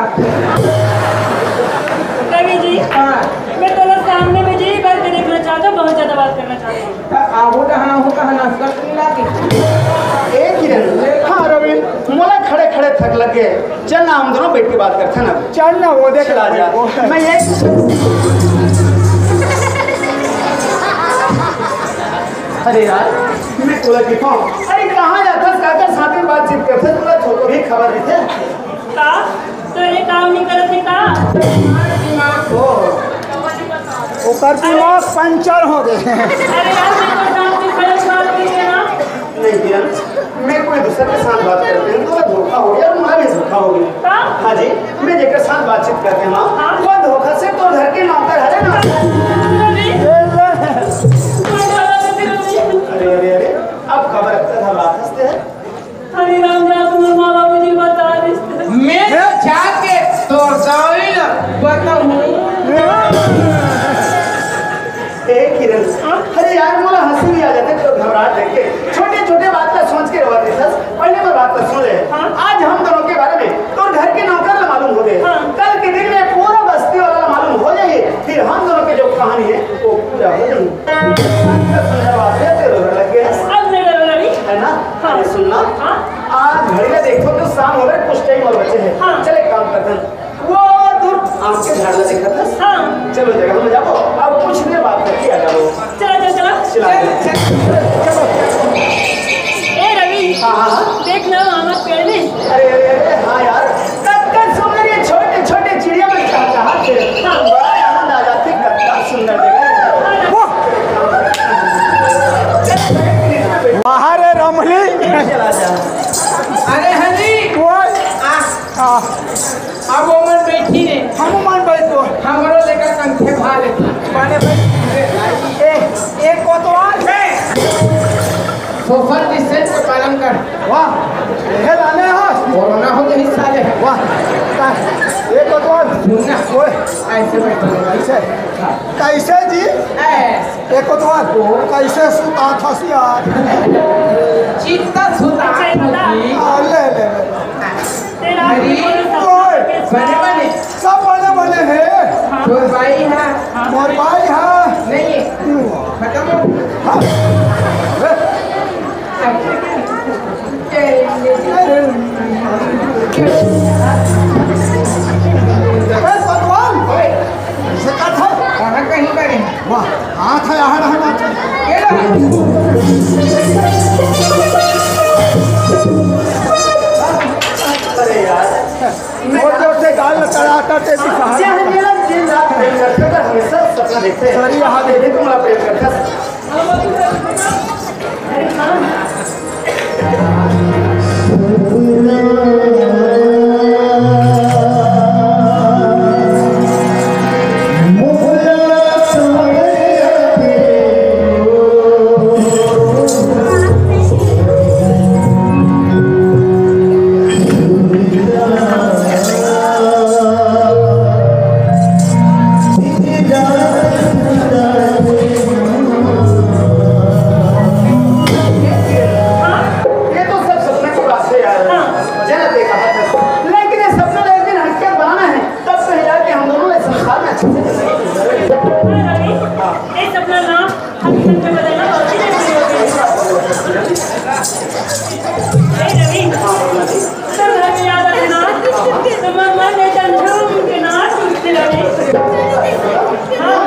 रवि जी, हाँ। मैं तोला सामने में जी भर के देखना चाहता हूँ, बहुत ज्यादा बात करना चाहता हूँ। त आहू डहान आहू कहा नाश्ता नहीं लागे। ए किरण, हाँ रविंद्र, मोला खड़े खड़े थक लग गए। चल ना, हम दोनों बैठ के बात करते हैं ना। चल ना, वो देख चला जा। वो। मैं ये अरे यार, मैं तोला दिखाऊं। अरे कहाँ जाथस, काकर साथ में बातचीत करथस, तोला थोको भी खबर नहीं थे। का? तोरे काम नहीं करत हे का? दिमाग हो। ओकर दिमाग पंचर हो गए। अरे यार, मैं तो जान के गलत बात नहीं है ना। नहीं किरण, मैं कोई दूसरे के साथ बात करते हैं, तो धोखा हो गया और मैं भी धोखा हो गया। का? हाँ जी, मैं जेकर साथ बातचीत करते हैं ना, हाँ। वो धोखा से तो घर के नौकर हरे ना। अरे, अरे, अरे, अब खबर अच्छा था, बात हंसते हैं। हरे राम, जा तुम्हारे माँ बाबू जी बता दे। मैं तो जाके तोर दवाई ला बताऊँ। ए किरण, अरे यार, मोला हंसी भी आ जाते तो घबराहट देख के। छोटे छोटे बात का सोच के रोवा देथस। पहले मैं बात तो सुन ले। हाँ। आज हम दोनों के बारे में तोर घर के नौकर ला मालूम हो गए। हाँ। कल के दिन में पूरा बस्ती वाला ला मालूम हो जाए, फिर हम दोनों के जो कहानी है वो पूरा हो जाए। सुंदर बात है, तेरे लग गए। अब मैं डर लगी। है ना? हाँ। अरे सुन ना, हाँ। आज घड़ी में देखो तो शाम हो गए, कुछ टाइम और बचे हैं। हाँ। चल एक काम करते हैं, वो दूर आम के झाड़ ला देखा था। हाँ। चलो जगह में जाओ, अब कुछ देर बात करके आ जाओ। चला, चला, चला। चला। चलो। ए रवि, हाँ, हाँ, हाँ। देख ना आम के पेड़ में। अरे, अरे, अरे, हाँ यार, कब कब सुंदर ये छोटे छोटे चिड़िया में चहचहात थे। हाँ। बड़ा आनंद आ जाते, कब सुंदर जगह। वाह। वाह रे रमली। अरे हनी। ओए। आ। आ। अब वो मन बैठी ने। हम मन बैठो। हमरो लेकर कंठे भा लेती। माने भाई, ए, ए कोतवाल। सोशल डिस्टेंस के पालन कर। वाह, ये लाने हो। कोरोना हो गई साले। वाह, का-, ये कोतवाल। सुन ना। ओए। ऐसे बैठो। ऐसे। कैसे जी? ऐसे। ए कोतवाल, कैसे सुता था यार? चित्ता सुता था जी। हाँ, ले, ले, ले। अरे, ओए। बने बने। सब बने बने हैं। तोर बाई हा। मोर बाई हा। नहीं। खत्म हो। हाँ। ए, भगवान। ओए। से का था? कहाँ कहीं करे? वाह, हाथ है, यहाँ रहना चाहिए। ये रहा। अरे यार, सॉरी, यहाँ देखे तुम लोग प्रेम करते हैं। ये तो सब सपने की बात है यार। हाँ। जरा देखा है। लेकिन ये सपना एक दिन हकीकत बनाना है, तब कहीं जाके हम दोनों इस संसार में अच्छे से जिएंगे। हाँ, रवि, ये सपना ना हकीकत में बदलना बहुत ही जरूरी हो गया। ए रवि, सब घर में याद रखना, तुम्हारा मन एकदम झूम के नाच उठते रहे। हाँ।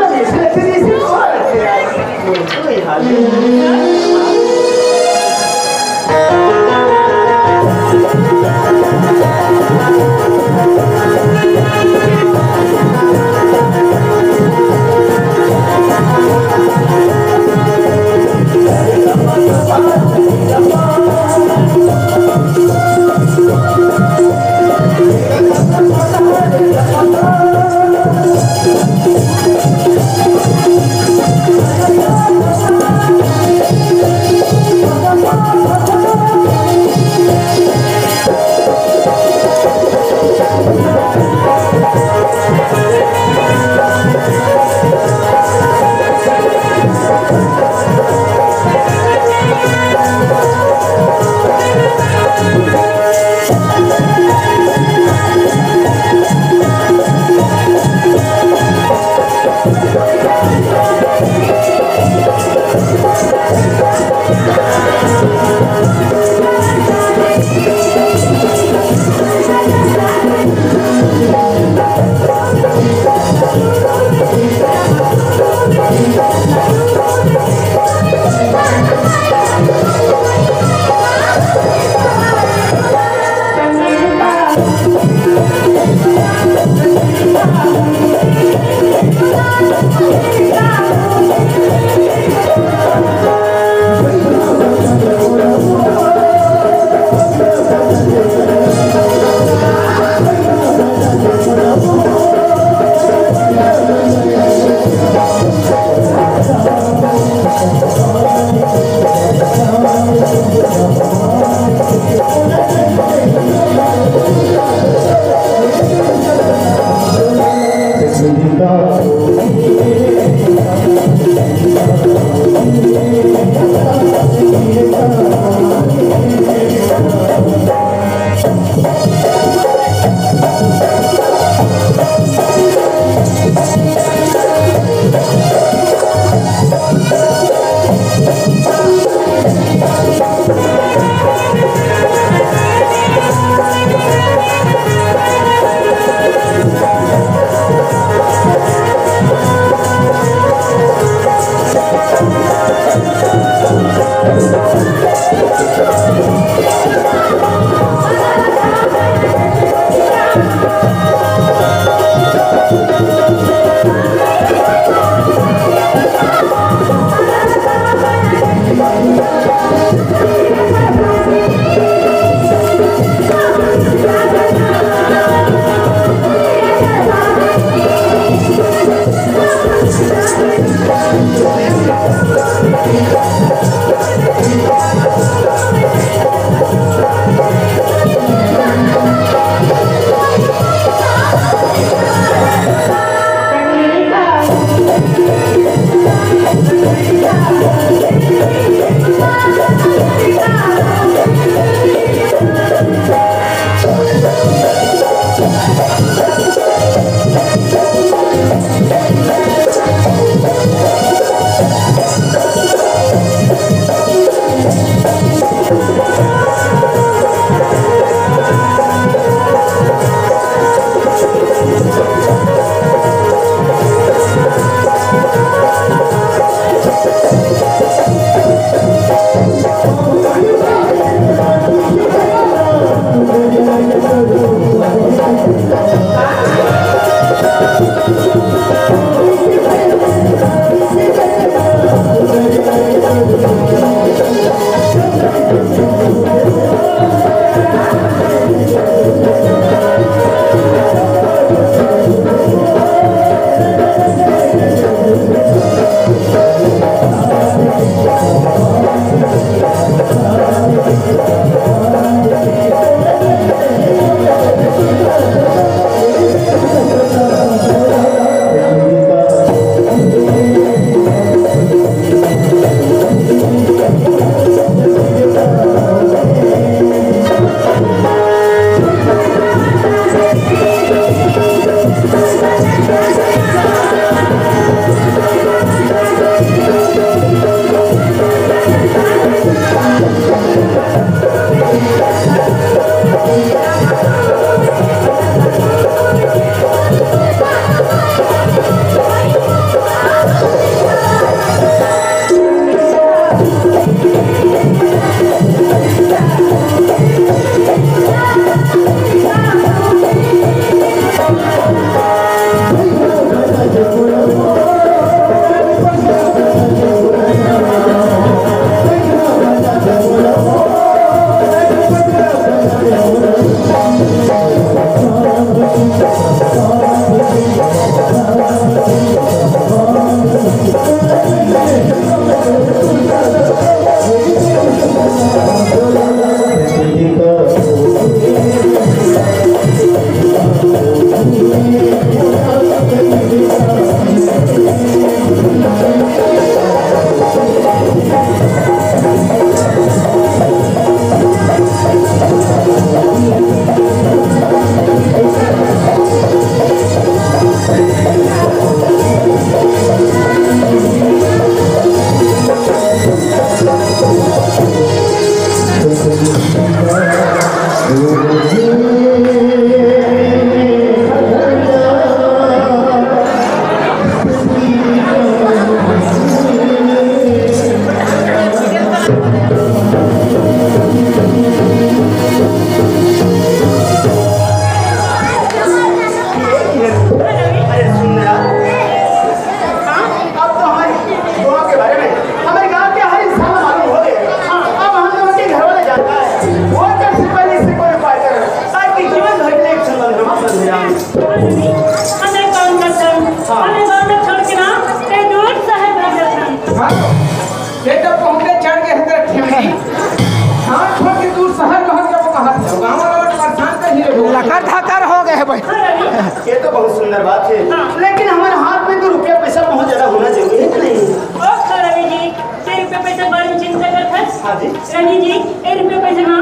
ये तो बहुत सुंदर बात है। हाँ। लेकिन हमारे हाथ में तो रुपया पैसा बहुत ज्यादा होना जरूरी है कि नहीं? ओ, रवि जी, ये रुपया पैसा के बारे में चिंता करत हस? हाँ जी। रवि जी, ये रुपया पैसा ना,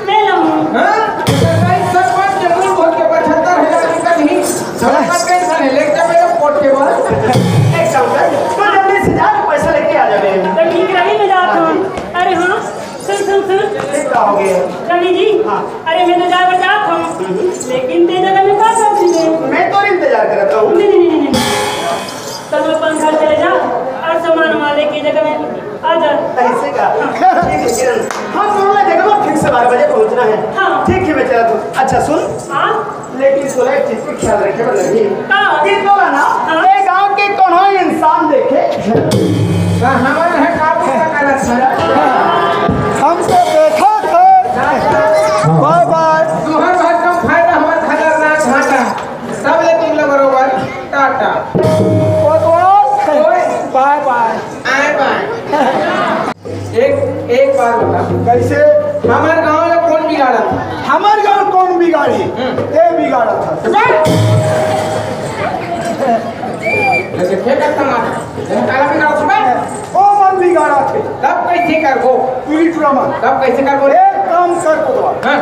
ले लो। हाँ? तो भाई, सब बात जरूर बोल के पचहत्तर हजार निकल ही। सब बात कैसा है? लेके जा मेरे कोट के बाद। एक काम कर, तू जल्दी से जा, पैसा लेके आ जा बे। तो ठीक रही, मैं जाता हूँ। हाँ जी। अरे हाँ, सुन, सुन, सुन। ये का हो गया? रवि जी, हाँ। अरे, मैं तो जाए बर जात हूँ, हम्म। लेकिन ते जगह में का कर दे? मैं तो इंतजार करत हूँ। नहीं, नहीं, नहीं, नहीं, नहीं। तो मैं अपन घर चले जा और सामान वाले की जगह में आ जा। ऐसे का? ठीक है किरण, हम दोनों जगह में ठीक से बारह बजे पहुँचना है। हाँ। ठीक है, मैं चला तू। अच्छा सुन। हाँ। लेकिन तोला एक चीज के ख्याल रखे बर लगही। का? कि तोला ना, हाँ। ये गांव के कोनो इंसान देखे। तो हमन ह का पूरा करत हन? हमको देखा कर। बाय बाय। तुहर बहुत कम फायदा, हमर खतरनाक घाटा। तब ले तुम लोग बरोबर टाटा। कोतवाल। ओए। बाय बाय। आय बाय। एक, एक बात बता। कैसे? हमर गांव ला कौन बिगाड़त? हमर गांव कौन बिगाड़ी? हम्म। ते बिगाड़त हस। बस। लेकिन फेंकत का मार। ये काला बिगाड़त बे? ओ मन बिगाड़त हे। तब कैसे करबो? टूरी टूरा मन। तब कैसे करबो रे? एक काम कर कोतवाल। हाँ।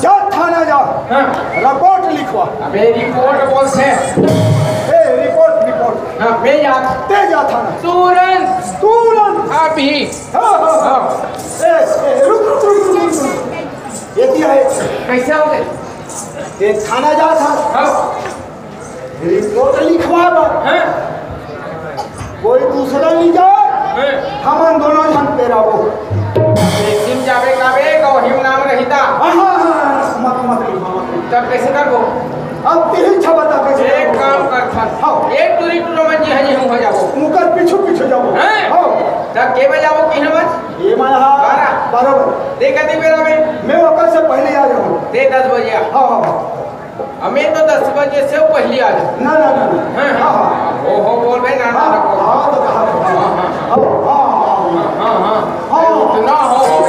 जा थाना जा, हाँ। रिपोर्ट लिखवा। अबे रिपोर्ट बोलथे। ए, रिपोर्ट, रिपोर्ट। हाँ, मैं जा। ते जा थाना। तुरंत। तुरंत। अभी। हाँ, हाँ, हाँ। हाँ। ए, ए, रुक, रुक, रुक, रुक, रुक। ये क्या है? कैसे हो गए? ये थाना जा था। हाँ। रिपोर्ट लिखवा बर। हाँ। कोई दूसरा नहीं जाए, हाँ। हमन दोनों झन पेराबो। एक दिन जाबे काबे, गौहिम नाम रहिता। हाँ, हाँ, हाँ, मत, मत लिखवा, मत लिखवा। तब कैसे करबो? अब तेही इच्छा बता कैसे एक करबो? काम करथन। हाँ। एक टूरी टूरा मन जी हजी हम हो जाबो। मुकर पीछू पीछू जाबो। हाँ। हाँ। तब के बजे जाबो कि हमन? ये मन हा बारह। बारह बजे। ते कति बेरा में? मैं ओकर से पहले आ जाऊँ। ते दस बजे आ। हाँ, हाँ, हाँ। हमें तो दस बजे से पहले आ जाओ। ना, ना, ना, ना। हाँ, हाँ। हाँ, हाँ। हो, हो, बोल बे, ना, ना, हाँ, ना, बोल। हाँ, तो कहा, हाँ, हाँ, हाँ। हाँ, हाँ, हाँ, हाँ। हाँ, हाँ। हाँ। इतना हो, हो, हो, हो, हो,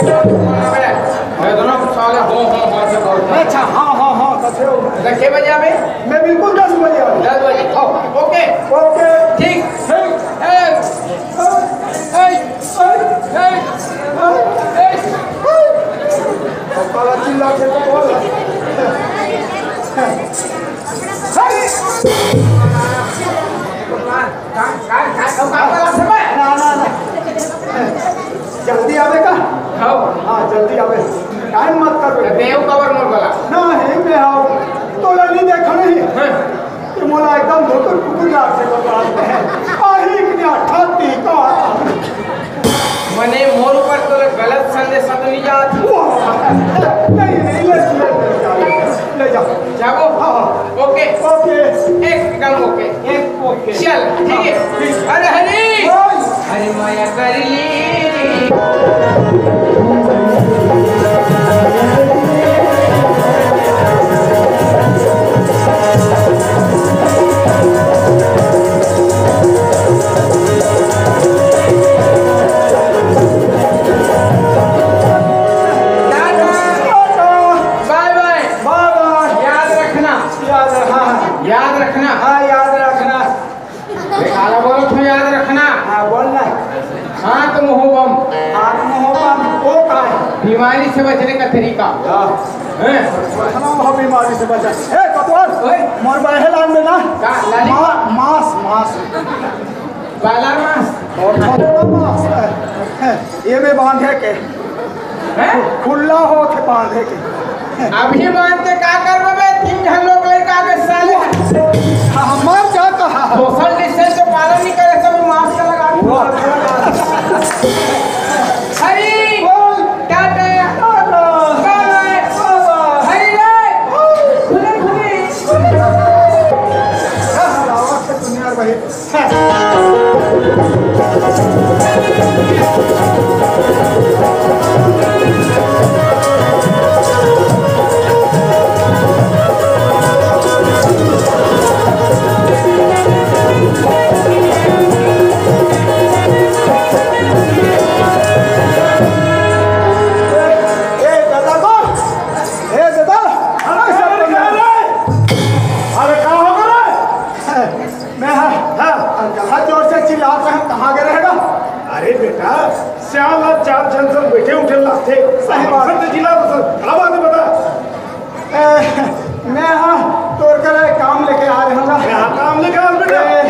इतना साले हो, हो, हो से बोलता है। अच्छा, हाँ, हाँ, हाँ, तो फिर तो के बजे आवे? मैं बिल्कुल दस बजे आऊँ। दस बजे। हाँ। ओके। ओके। ठीक। ठीक। ए, ए, ए, ए, ए, ए। साला चिल्ला के तो बोल। ना, ना, ना। जल्दी आवे का? हाँ। हाँ, जल्दी आवे। टाइम मत कर। देव कवर मोर वाला। नहीं, मैं आओ। तोला नहीं देखा नहीं। हाँ। ये मोला एकदम धोकर कुकुर लागथे, बता। आही इतने अट्ठा टीका। मने मोर ऊपर तोला गलत संदेश तो नहीं जात। वाह। नहीं, नहीं, ले, ले, ले, ले, ले जा। जाबो? हाँ, हाँ। ओके। ओके। एकदम ओके। एक ओके। चल, ठीक है। हाँ, ठीक। अरे हरी। ओए। अरे माया कर ली। टाटा। बाय बाय। बाय बाय। याद रखना। याद रखना। याद रखना। हाँ, याद रखना। ये काला बोलो, तू याद रखना। हाँ, बोल ना। हाथ मुंह बम। हाथ मुंह बम, वो का है? बीमारी से बचने का तरीका। हाँ। हैं? सुनाओ, हम बीमारी से बचा। ए, कोतवाल, ओए। मोर बहे लान में ना। का, लाली? मा-, मांस, मांस। बाला मांस। और थोड़ा मांस। ये में बांधे के। हैं? खुला होत हे बांधे के। अभी बांध के का करबे बे? तीन झन लोग लइका के साले। हमर का कहा? सोशल डिस्टेंस के पालन नहीं करे, सब मास्क लगा। वाह। हरी बोल। टाटा। टाटा। बाय बाय। बाय बाय। हरी रे। खुले, खुले। दुनिया भाई। ए, दादा को, ए, दादा, अरे, सब बंद। अरे, मैं हा, हाँ। अउ कहाँ जोर से चिल्लात रहे, कहाँ गे रहेगा? अरे बेटा, सियान ला चार झन संग बइठे उठे लागथे। सही बात। सब तो चिल्लात हस, का बात हे बता? ए, मैं हा तोर करा काम लेके आय रहेंव। हाँ, काम लेके आय बेटा। ए,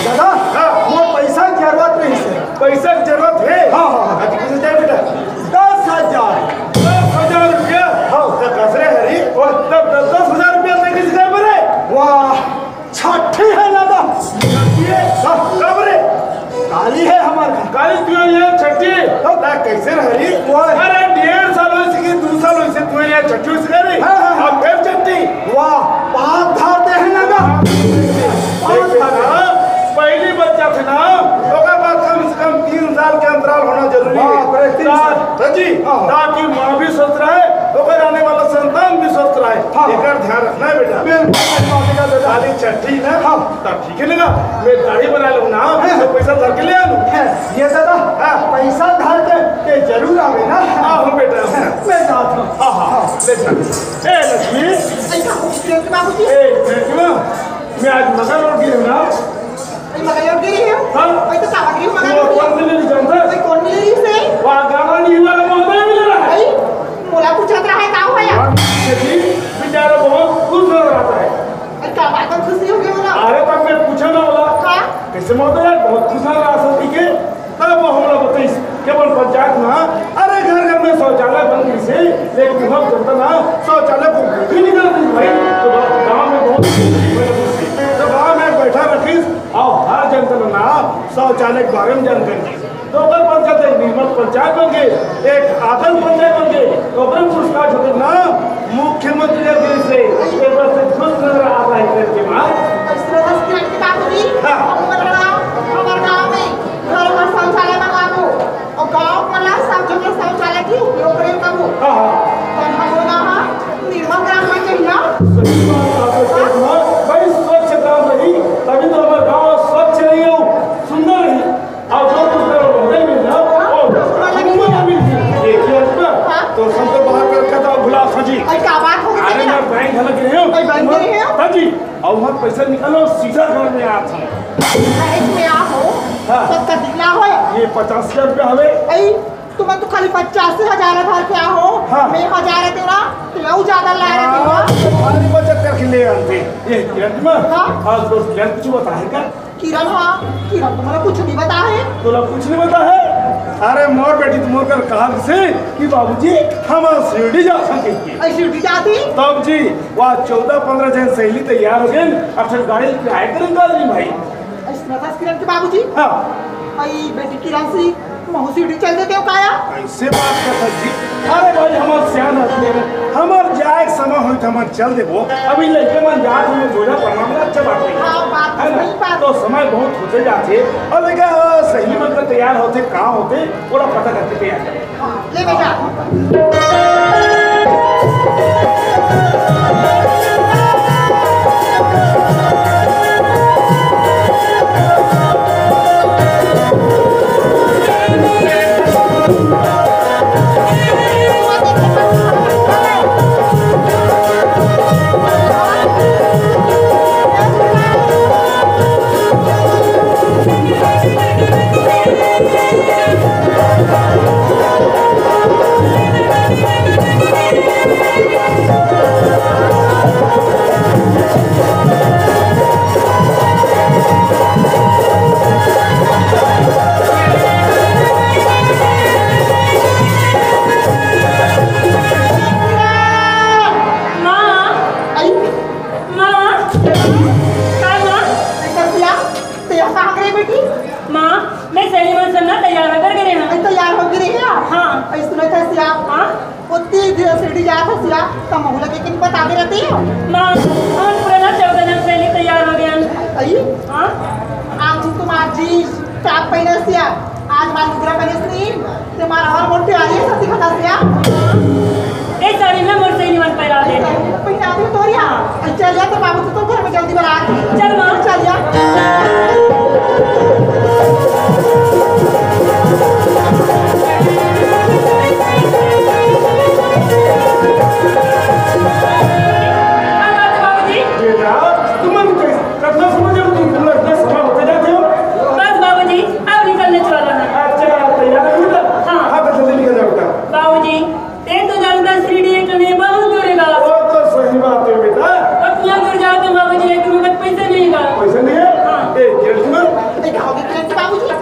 दादा, हाँ। मोर पइसा के जरूरत रहिस हे। पइसा के जरूरत हे? हाँ, हाँ, हाँ। अति कइसे चाही बेटा? दस हजार। दस हजार रुपया? हाँ। त कस रे हरी? ओ, तब दस, दस हजार रुपया तैं कइसे दे बरे? वाह, छट्ठी हे ना दा। छट्ठी हे? हाँ, कब रे? काली हे हमर घर। काली तुँहर इहाँ छट्ठी? हाँ। त कइसे रे हरी? ओए। अरे, डेढ़ साल होइस कि दू साल होइस तुँहर इहाँ छट्ठी होइस रे? हाँ, हाँ, हाँ। अब फेर छट्ठी। वाह, पाँच धार दे हे ना दा। पाँच देख धार। ना, पहिली बच्चा थे ना, ओकर बाद कम से कम तीन साल के अंतराल होना जरूरी हे। बाप रे, तीन साल। ता-, ता जी, हाँ। ताकि माँ भी स्वस्थ रहे, ओकर आने वाला संतान भी स्वस्थ रहे। हाँ। एकर ध्यान रखना हे बेटा। बिल्कुल सही बात हे दादा। खाली छट्ठी ना, हाँ। तब ठीक हे ना, मैं दाढ़ी बना लूँ ना, हाँ। तो पइसा धर के ले आ लूँ। हाँ, ये दादा, हाँ। पइसा धर के, के जरूर आवे ना। हाँ, हूँ बेटा। मैं जात हूँ। हाँ, हाँ, हाँ। ले जा। ए, लक्ष्मी। अइसा हो गया कि बाबूजी? ए, लक्ष्मी, मैं आज मगर लौट गई हूँ ना। अरे, मगर लौट गई हो? हाँ। अरे, तो का बात रही हो, मगर वो लौट गई? कौन मिले नहीं जानता? अरे, कौन मिले रहिस हे? वो गाना नहीं वाला महोदय मिले रहा है। अरे, मोला पूछत रहा है, का हुआ यार? हाँ, जी, बेचारा बहुत खुश हो रहा था। अरे, का बात है, खुशी हो गई होला? अरे, तब मैं पूछा ना होला। हाँ। कइसे महोदय यार, बहुत खुश हो रहा था, ठीक है? तब वो हमला बताइस कि अपन पंचायत में, अरे, घर घर में शौचालय बन गइस हे, लेकिन हम जनता ना शौचालय को भी नहीं करत भाई। तो गाँव में बहुत, तो गाँव में बैठा रखिस अउ हर जनता ना शौचालय के बारे में जानकारी दिस। तो ओकर पंचायत एक निर्मल पंचायत बन गे, एक आदर्श पंचायत बन गे। तो ओकर पुरस्कार होते ना मुख्यमंत्री जी से, एक बार से खुश नजर आ रहा है करके बात। अइसने दस मिनट के बात हुई। हाँ। हमर गाँव, हमर गाँव में घर घर शौचालय बनवाबो अउ गाँव वाला सब जगह शौचालय के उपयोग करे करबो। हाँ, हाँ। त हमर गाँव ह निर्मल ग्राम में कहिला। सही बात, आप लोग हाँ। भाई, स्वच्छ ग्राम रही, तभी तो हमर गाँव स्वच्छ रही हो, सुंदर रही। अउ जो कुछ करो, होते भी ना, हाँ, वो हाँ, हाँ। घूमने मिल गई। ये क्या हुआ? हाँ। तो सब तो बाहर कर कथा भुला सजी। अरे, का बात हो गई अरे, भैया? मैं बैंक हलक रहे हूँ। अरे, बैंक गए हैं? हाँ जी। अउ वहाँ पैसा निकालो, सीधा घर में आ था। अरे, इसमें आ हो, हाँ। तो कतिला हो? ये पचास हजार रुपया हवे। अरे, तुमन तो खाली पचास हजार धर के आ हो। हाँ। मैं हजार तेरा, तो यू ज्यादा ला रहे हाँ, हो। तुम्हारी बचत करके ले आते। ये किरण जी, हाँ? आज दोस्त किरण कुछ बताएगा? किरण, हाँ, किरण तो मोला कुछ नहीं बता है। तोला कुछ नहीं बता है? अरे मोर बेटी तो मोर कर कहा से कि बाबूजी हम शिरडी जा सके। अरे शिरडी जाती? तब जी, वहाँ चौदह पन्द्रह जन सहेली तैयार हो गए, अब सब गाड़ी लेके आए करें दादी भाई। अरे सुना था किरण के बाबूजी? हाँ। अरे बेटी किरण से महू शिरडी चल देते हो काया? कैसे बात करता जी? अरे भाई, हमार सियान आदमी है, हमार जाए के समय होई त हमार चल देबो। अभी लइके मन जात हमें झोला पहनावे ला अच्छा बात नहीं। हाँ, बात है ना? सही बात। तो समय बहुत होते जाते। और लेकिन, अ, सहेली मन का तैयार होते, कहाँ होते, थोड़ा पता करके तैयार करें। हाँ, ले बेटा। माँ, आई। माँ, काय माँ? ऐसा सिया, तेरा कहाँ गए बेटी? माँ, मैं सहेली मन संग ना तैयार होकर गए हूँ। अरे तैयार हो गए हैं? हाँ। ऐसा सुना था सिया। हाँ? वो तीन दिन से जात हस या, त महू ला के किन बता दे रहती हो। माँ, हम पूरा ना चौदह जन सहेली तैयार हो गए हन। अई? हाँ? आज तुम्हार जींस टॉप पहने हस या, आज हमार लुगरा पहने हस नहीं, तुम्हारा और मोटे आ रही है सती खता से या। ए साड़ी में मोर सहेली मन पहना दे। पहना दे तोरिया। चल जा, तो बाबू तो घर में जल्दी बना। चल माँ। चल जा। क्या बात है बाबूजी? बेटा, तुम मन कैसे, कितना समझ रहे हो तुम?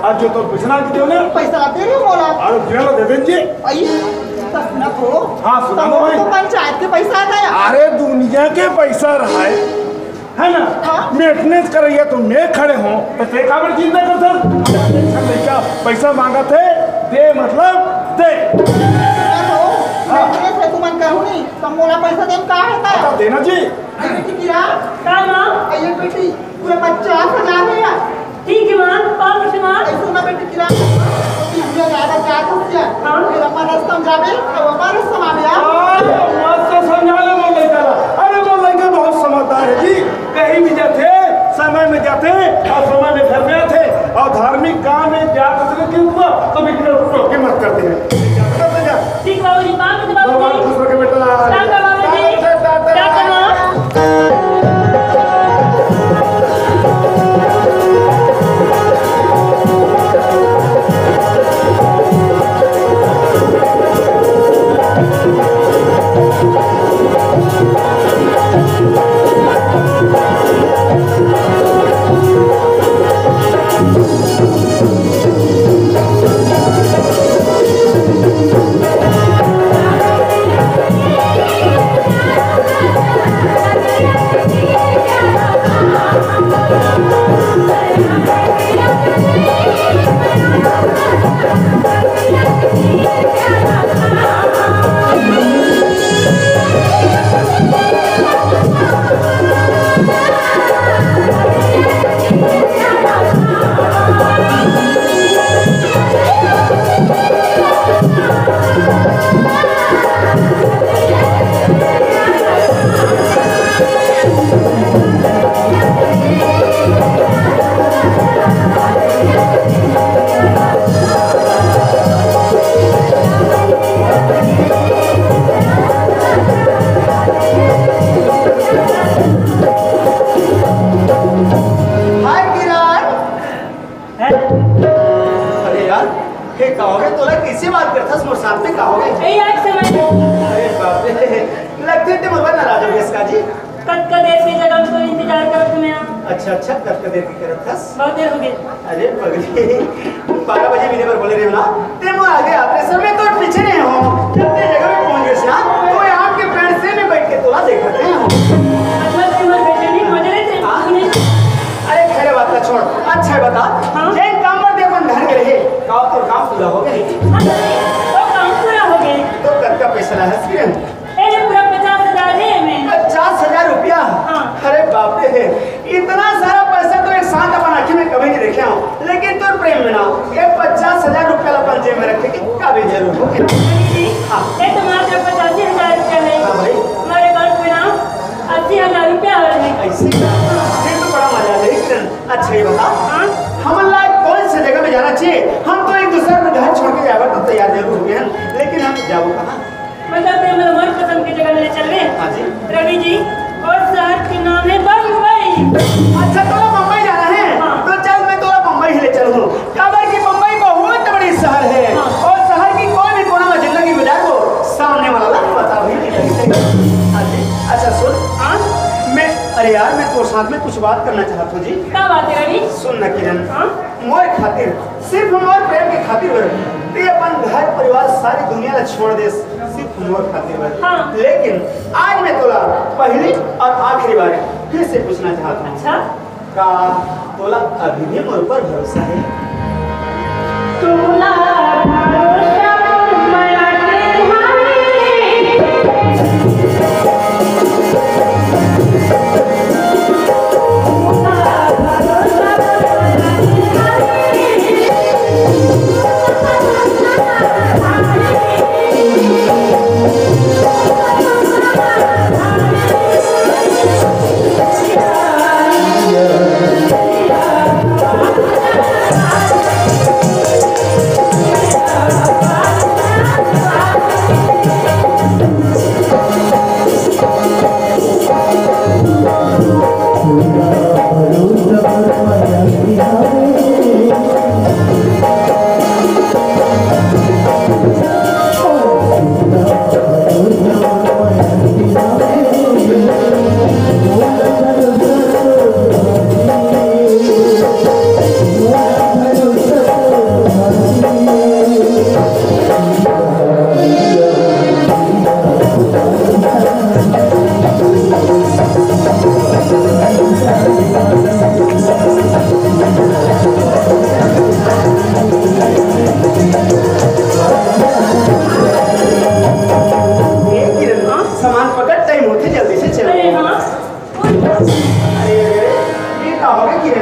आज जो तो पैसा ना दे ना। पैसा ला दे रहे हो मोला। अरे, बिना ला दे दे जी। आई, तो सुना तो। हाँ, सुना तो भाई। तो पंचायत के पैसा आता है। अरे, दुनिया के पैसा रहा है, है ना? हाँ। मेंटेनेंस करैया तो मैं खड़े हों, तो ते काबर चिंता करथस? अच्छा, लइका पैसा मांगत हे, दे मतलब दे। सुना तो, हाँ। मेंटेनेंस है, तुमन कहूँ नहीं, तो मोला पैसा दे का है ता? बता देना जी। अरे बेटी किरण। का माँ? अरे बेटी, पूरा पचास हजार है यार। ठीक है माँ, पाँच सौ माँ। ऐसे ना बेटी किरण, तो तू भूल जाएगा क्या कुछ किया? हाँ। फिर अपन रास्ता में जाबे, तो अपन रास्ता में आबे यार। हाँ, मस्त समझा ले मोर लइका ला। अरे मोर लइका बहुत समझदार है जी, कहीं भी जाते, समय में जाते और समय में घर में आते और धार्मिक काम में जाते के हुआ तो भी टोके मत करते हैं। ठीक बाबूजी, बात तो बाबूजी। भगवान खुश रखे बेटा। टाटा बाबूजी। टाटा, टाटा। टाटा माँ। हाय किरण। हैं? अरे यार, हे का होगे? तोला कैसे बात करथस मोर साथ में, का होगे? ए, यार, समझ। अरे बाप रे, लगथे ते मोर बर नाराज होगेस का जी? कतका देर के जगह में तो इंतजार करत हूँ मैं। अच्छा, अच्छा, कतका देर के करत हस? बहुत देर होगे। अरे पगली, बारह बजे मिले बर बोले रहे हो ना, ते मोर आगे आते समय तो पीछे नहीं हो, जब ते जगह में पहुंच गेस ना, तो यहाँ के पेड़ से मैं बैठ के तोला देखत रहे हो। मतलब कि मोर बेटे नहीं पहुंच रहे थे? हाँ। अरे खैर बात ला छोड़, अच्छा है बता, हाँ? जेन काम बर ते अपन घर गे रहे, का तोर काम पूरा होगे? हाँ, तो काम पूरा होगे। तो कतका पैसा लाए हस किरण? ए, ये पूरा पचास हजार है एमे। पचास हजार रुपया? हाँ। अरे बाप रे, इतना सारा पैसा तो एक साथ अपन आँखी में कभी नहीं देखे हो, लेकिन तोर प्रेम में ना, ये पचास हजार रुपया ला अपन जेब में रखे के का भी जरूरत होगे? जी, हाँ। ये तुम्हारे जो पचासी हजार रुपया है, हाँ भाई। हमारे बैंक में ना अस्सी हजार रुपया है। ऐसे? फिर तो बड़ा मजा आ जाए किरण। अच्छा ये बता, हाँ? हमन ला कौन सी जगह में जाना चाहिए? हम तो एक दूसरे को घर छोड़ के जावे तो तैयार जरूर होगे हैं, लेकिन हम जाबो कहाँ? मतलब ते हमला मन पसंद के जगह ले चलबे। हाँ जी। रवि जी, और शहर के नाम है बम्बई। अच्छा, तोला बम्बई जाना है? हाँ। तो चल, मैं तोला बम्बई ही ले चलूँ। काबर कि बम्बई बहुत बड़ी शहर है। हाँ। और शहर की कोई भी कोना में जिंदगी गुजार दो, सामने वाला ला पता भी नहीं लगता। हाँ जी। अच्छा सुन। हाँ? मैं, अरे यार, मैं तोर साथ में कुछ बात करना चाहत हूँ जी। का बात है रवि? सुन ना किरण, हाँ? मोर खातिर, सिर्फ मोर प्रेम के खातिर बर ते अपन घर परिवार सारी दुनिया ला छोड़ देस, सिर्फ मोर खातिर बर। हाँ। लेकिन आज मैं तोला पहली और आखिरी बार फिर से पूछना चाहत हूँ। अच्छा? का तोला अभी भी मोर ऊपर भरोसा है? तोला भरोसा मना के हाय।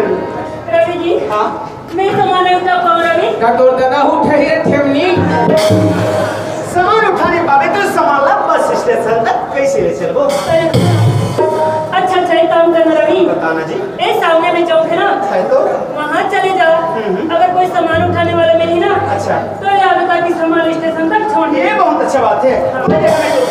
रवि जी, हाँ। मैं सामान नहीं उठा पाऊँ, रवि। का तोर दादा उठे हे ठेमनी? सामान उठा नहीं पाबे त सामान ला बस स्टेशन तक कैसे ले चलबो? अच्छा, अच्छा, एक काम करना रवि। बताना जी। ए, सामने में चौक है ना? है तो। वहाँ चले जाओ। हम्म, हम्म। अगर कोई सामान उठाने वाला मिली ना, अच्छा। तो याद रखा कि सामान स्टेशन तक छोड़ दे। ये बहुत अच्छा बात है।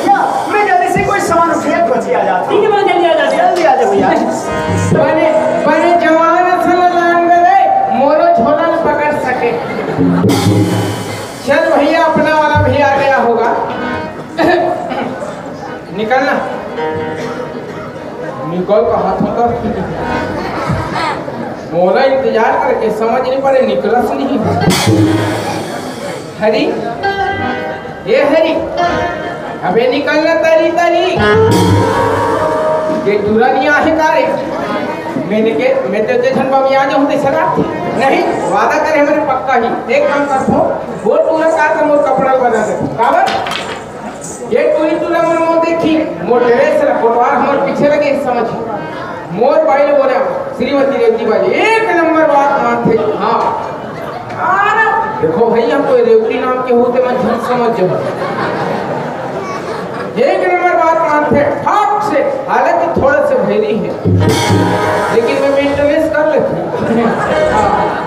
हाँ। मैं जल्दी से कोई सामान उठे, पहुँच आ जाता हूँ। ठीक है, बहुत जल्दी आ जाते हैं। जल्दी आ जाओ भैया। बने, बने जवान असन लान रे, मोरो झोला न पकड़ सके। चल भैया, अपना वाला भी आ गया होगा। निकलना। निकल का हाथ होता। मोला इंतजार करके समझ नहीं पड़े, निकलस नहीं। हरी, ए हरी, अबे निकलना तरी तरी। ये टूरा नहीं आहे का रे? मैंने के, मैं तो जे झन बमिया जाऊँ तो सगा। नहीं, वादा करे हमरे पक्का ही। एक काम करथो, वो टूरा का तो मोर कपड़ा बना दे। काबर? ये टूरी टूरा मन मोर देखी, मोर ड्रेस ला कोटवार हमर पीछे लगे समझ। मोर बाई ले बोले, श्रीमती रेवती बाजी, एक नंबर बात मानथे। हाँ। अरे, देखो भैया, कोई रेवती नाम के होते मैं झट समझ जाऊँ। एक नंबर बात मानथे, फट से, हालांकि थोड़ा से भैरी है, लेकिन मैं मेंटेनेंस कर लेती हूँ। हाँ।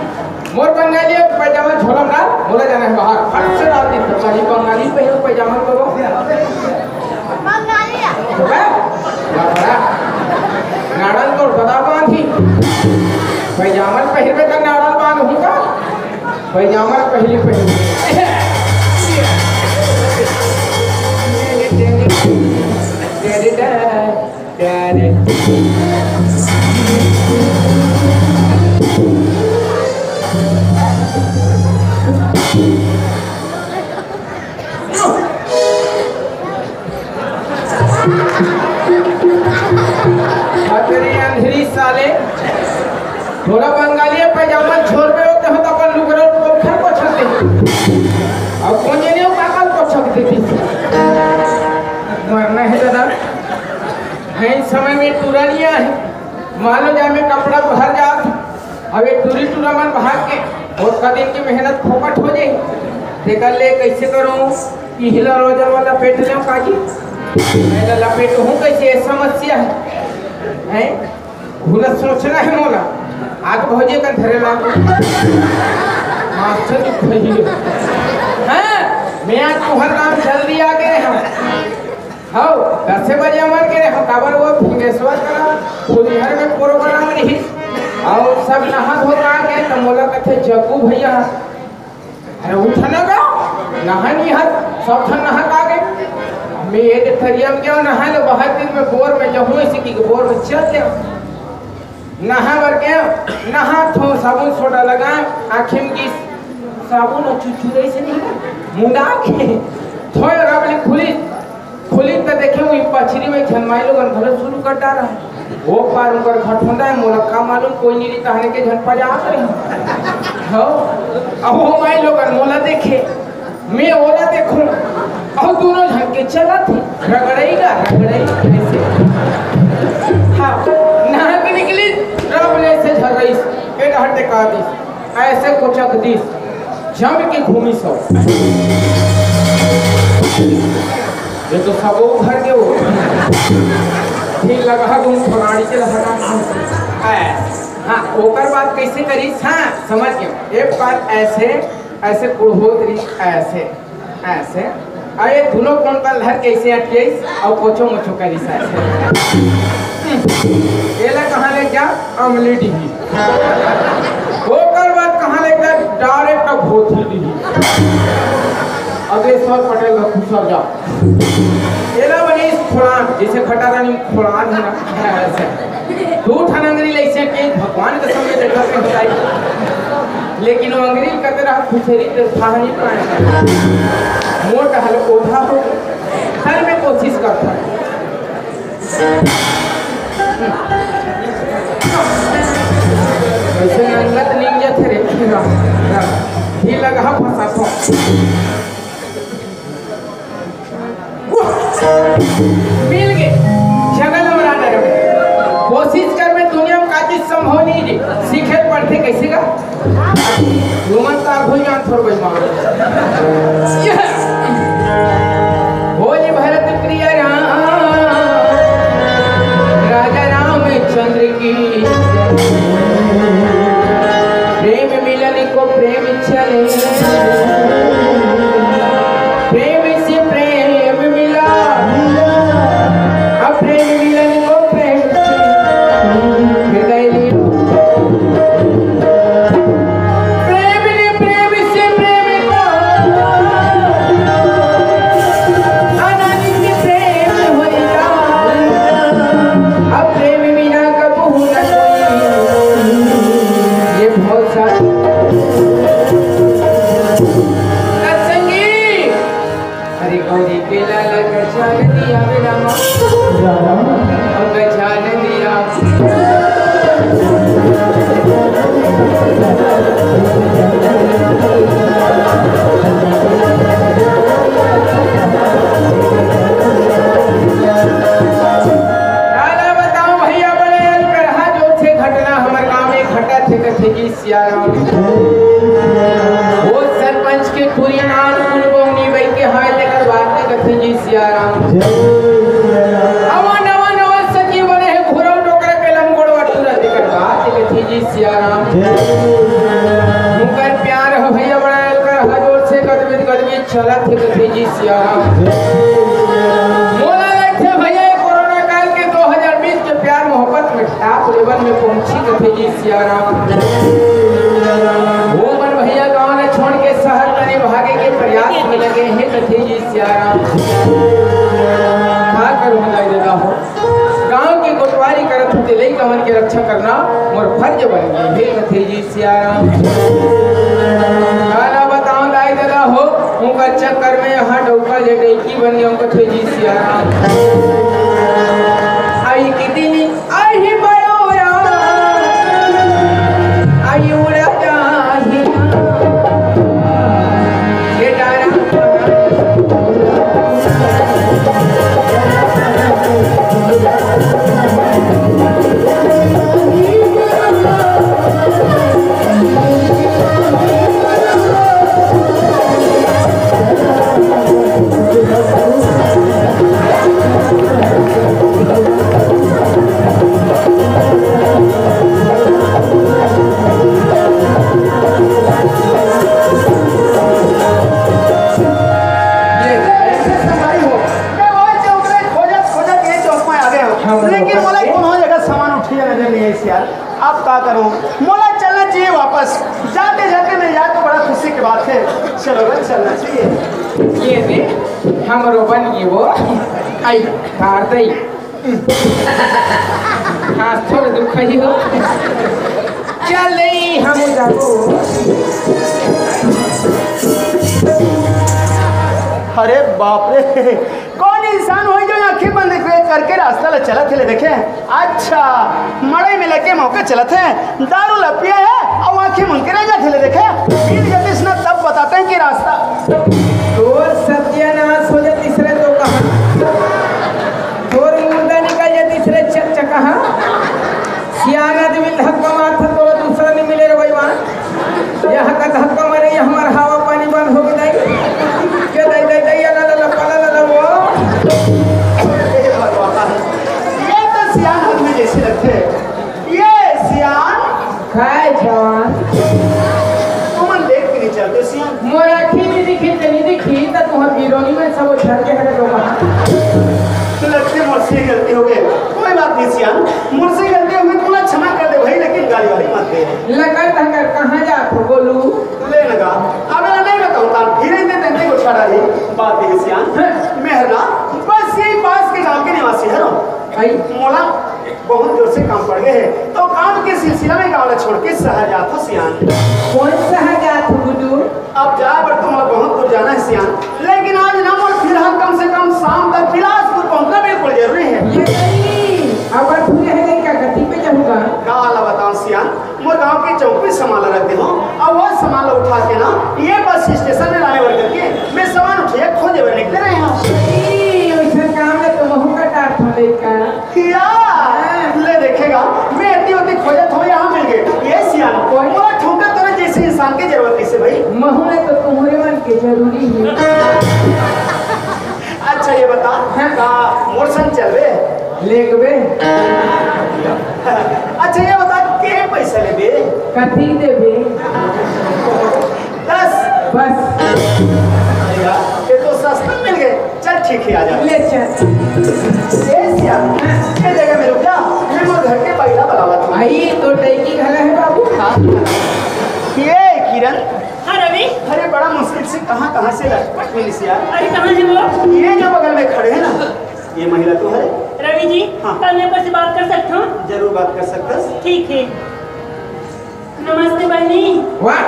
मोर बंगाली अब पैजामा झोला में डाल, बोला जाना है बाहर, फट से डाल दी, बंगाली, बंगाली पहनो पैजामा करो। बंगाली है। तो मैं, लफड़ा। नाड़ल तो बता बांधी। पैजामा पहनबे त नाड़ल बांध हूँ का? पैजामा पहली पहली। तेरी अंधेरी साले, थोड़ा बंगाली है, पैजामा छोड़ रहे हो तो हम तो अपन लुगरा पोखर को छते। अब कौन ये नहीं काकल को छक देती। मरना है दादा, है इस समय में टूरा नहीं आए। मान लो जाए में कपड़ा भर जात, अब ये टूरी टूरा मन भाग के, ओतका दिन की मेहनत फोकट हो जाई। तेकर ले कैसे करूं कि हिला रोजर वाला पेट लेव काजी? मैं ला लपेट हूं कैसे, ये समस्या है, हैं? हुला सोचना है मोला। आग भौजे का धरे लागो। मास्टर जी भैया। हाँ, मैं आज तुहर नाम जल्दी आ गए हम। हव, दसे बजे हमन के रे, हम काबर वो फिंगेश्वर करा, फुलझर में प्रोग्राम रही, अउ सब नहा धो के आ गए, त मोला कथे, "जग्गू भैया, अरे उठ ना गा, नहा नहीं हर, सब ठन नहा के आ गए।" मैं ये दे थरिया में गया, नहा लो, बहुत दिन में बोर में जहूँ, इसी की बोर में चल गया। नहा बर के, नहा थो साबुन सोडा लगा, आँखी में गिस, साबुन अउ चुचुरे से नहीं, मुंडा के, थोय रब ले खुली, खुली त देखे, वही पछरी में झनमाई लोगन घलो शुरू कर डारा है। वो पार उनकर घटोंदा है, मोला का मालूम, कोई नहीं रही, तहने के झन पजा आत रही। हो, अब वो माई लोगन मोला देखे, मैं ओला देखूं, अउ दोनों झन के चलत हे, रगड़ई गा, रगड़ई, ऐसे। हाँ, नहा के निकली, रब ले ऐसे झर्रईस, ए डहर टेका दिस, ऐसे कोचक दिस, जम के घूमी सो। ये तो सबो घर के हो। फिर लगा गुम फराड़ी के लगा। हाँ, ओकर बात कैसे करिस? हाँ, समझ गया। एक बात ऐसे ऐसे कुड़होत रही, ऐसे, ऐसे। अउ ये दोनों कोन का लहर कैसे अटकेस अउ कोचो मोचो करिस ऐसे। एला कहाँ ले जा? अमली डीही। ओकर बाद कहाँ ले जा? डायरेक्ट भोथी डीही। अगेश्वर पटेल का कुशल जा। एला बने इस खोड़ान, जैसे खटारानी खोड़ान है ना, ऐसे। दू ठन अंगरी ले ऐसे के भगवान के सामने देखा के बताई। लेकिन वो अंगरी कते रहा खुसेरी ते था नहीं पाए। मोट हल ओढ़ा हो, हर में कोशिश करता है। वैसे नंगत निंजा थे रे, ही लगा फंसा था। मिल गए। जंगल में रहा करे। कोशिश कर में दुनिया में का चीज संभव नहीं जी। सीख और बेईमान। Yes। बोल भरत प्रिय राम, राजा रामचंद्र की। प्रेम मिलन को प्रेम चले, प्रेम से प्रेम मिला, अब प्रेम मिलन को प्रेम से हृदय मिला। प्रेम ने प्रेम से प्रेम को, अनंत प्रेम होइला। अब प्रेम बिना कबहू न कोई ये भव सागर। सत्संगी। अरे गौरी के लाला गजानन दिया मेरा माँ। रामा। और गजानन दिया। लाला बताओ भैया, बड़े अलकरहा जोर से घटना हमर गाँव में घटत हे, कथे जी सियाराम। वो सरपंच के टूरी नान कुल बौनी बई के हाय तेकर बात के कथे जी सियाराम। अवा नवा नवा सखी बने हे घुरव डोकरा के लंगोड़ बटुरा तेकर बात के कथे जी सियाराम। उनकर प्यार हो भैया बड़ा अलकरहा जोर से गदबिद गदबिद चलत हे कथे जी सियाराम। मोला लगथे भैया ये कोरोना काल के दो हज़ार बीस के प्यार मोहब्बत में top level में पहुंची कथे जी सियाराम। वो मन भैया गांव ने छोड़ के शहर तने भागे के प्रयास में लगे हैं कथे जी सियाराम। का करूं दाई दादा हो, गांव के कोटवारी करत होते लइका मन के रक्षा करना मोर फर्ज बन गए हे कथे जी सियाराम। काला बताओ दाई दादा हो, उनका चक्कर में यहाँ डौका ले डैकी बन गए कथे जी सियाराम। आई कितनी आही बयो राम, आई उड़ा जाही राम। बेटा राम। ये ऐसे सफाई हो। मैं वही चौक में खोजत, खोजत ये चौक में आ गया हूँ। हाँ, लेकिन बोलो। मोला कोनो जगह सामान उठिया नजर नहीं आई यार। अब का करूँ? मोला चलना चाहिए वापस। जाते, जाते नहीं जाए तो बड़ा खुशी की बात है। चलो बस, चलना चाहिए। ये दे, हमरो बन गई वो। आई, तार दई। हाँ, थोड़ा दुख ही हो। चल नहीं, हम जाबो। अरे बाप रे, कौन इंसान होही जो आंखें बंद करके रास्ता ला चलत हे ले देखे? अच्छा, मड़ई में लगे मौका चलत हे, दारू ला पिए हे अउ आंखें मूंद के रह जात हे ले देखे। पीर जतिस न तब बताते हैं कि रास्ता। तोर सत्यानाश हो जा, तीसरे तो कहा। तोर मुर्दा निकल जा, तीसरे चकचकाहा। सियान आदमी धक्का मारत हे, तोला दूसरा नहीं मिले रे भाई, वहाँ। यहाँ का धक्का मारे, ये हमार हवा पानी बंद हो गई। के दाई, दाई, दाई, अला, ला, ला, पला, ला, ला, वो। ये तो सियान आदमी जैसे लगते हैं। ये सियान। काय जवान? तुमन देख के नहीं चलते सियान। मोर आँखी नहीं दिखी, ते नहीं दिखी, त तुहर बिरोनी में सब झर के हटे तो कहाँ? तो लगते मुझसे गलती हो गई। कोई बात नहीं सियान, मुझसे गलती हो गई, तुमने क्षमा कर दे भाई, लेकिन गाली वाली मत दे। लकर धकर कहाँ जात हो गोलू? ले लगा। अब मैं नहीं बताऊँ, तान फिर इतने तंते को छड़ा ही। बात है सियान। हाँ। मेहरना, बस यही पास के गांव के निवासी है रो। आई। मोला बहुत जोर से काम पड़ गए है, तो काम के सिलसिला में गांव छोड़ के शहर जात हो सियान। कौन शहर जात हो गुड्डू? अब जाए बर तो मोला बहुत दूर जाना है सियान, लेकिन आज ना मोर फिलहाल कम से कम शाम तक बिलासपुर पहुंचना बिल्कुल जरूरी है। ये नहीं, अब तू रह गई क्या? गति पे जाऊंगा। का वाला बताओ सियान, मोर गांव के चौक पे सामान ला रख दे हो, और वो सामान ला उठा के ना ये बस स्टेशन में लाने बर करके मैं सामान उठिया खोजे बर निकले रहे हो। नहीं, वैसा काम है तो महू का टार था का? या, हाँ। ले देखेगा, मैं इतनी होती खोजत हो, यहाँ मिल गए। ये सियान, कोई मोला ठोकर तोरे जैसे इंसान की जरूरत कैसे भाई? महू ने जरूरी हे। अच्छा, ये बता, हाँ। का मोर संग चलबे? लेगबे। अच्छा, ये बता, के पैसा लेबे? कथी देबे? दस। बस। अरे यार, ये तो सस्ता मिल गए। चल, ठीक है, आ जा। ले चल। ए सिया, ये जगह में रुक जा, मैं मोर घर के पहिला बुलावत हूँ। आई तो टैकी घला है बाबू। हाँ। ये किरण। हाँ रवि। अरे, बड़ा मुश्किल से कहाँ कहाँ से लटपट मिलिस यार। अरे, कहाँ है वो? ये जो बगल में खड़े हैं ना, ये महिला तो है। रवि जी, हाँ। कल मैं आपसे बात कर सकता हूँ? जरूर बात कर सकता हूँ। ठीक है। नमस्ते बहनी। वाह।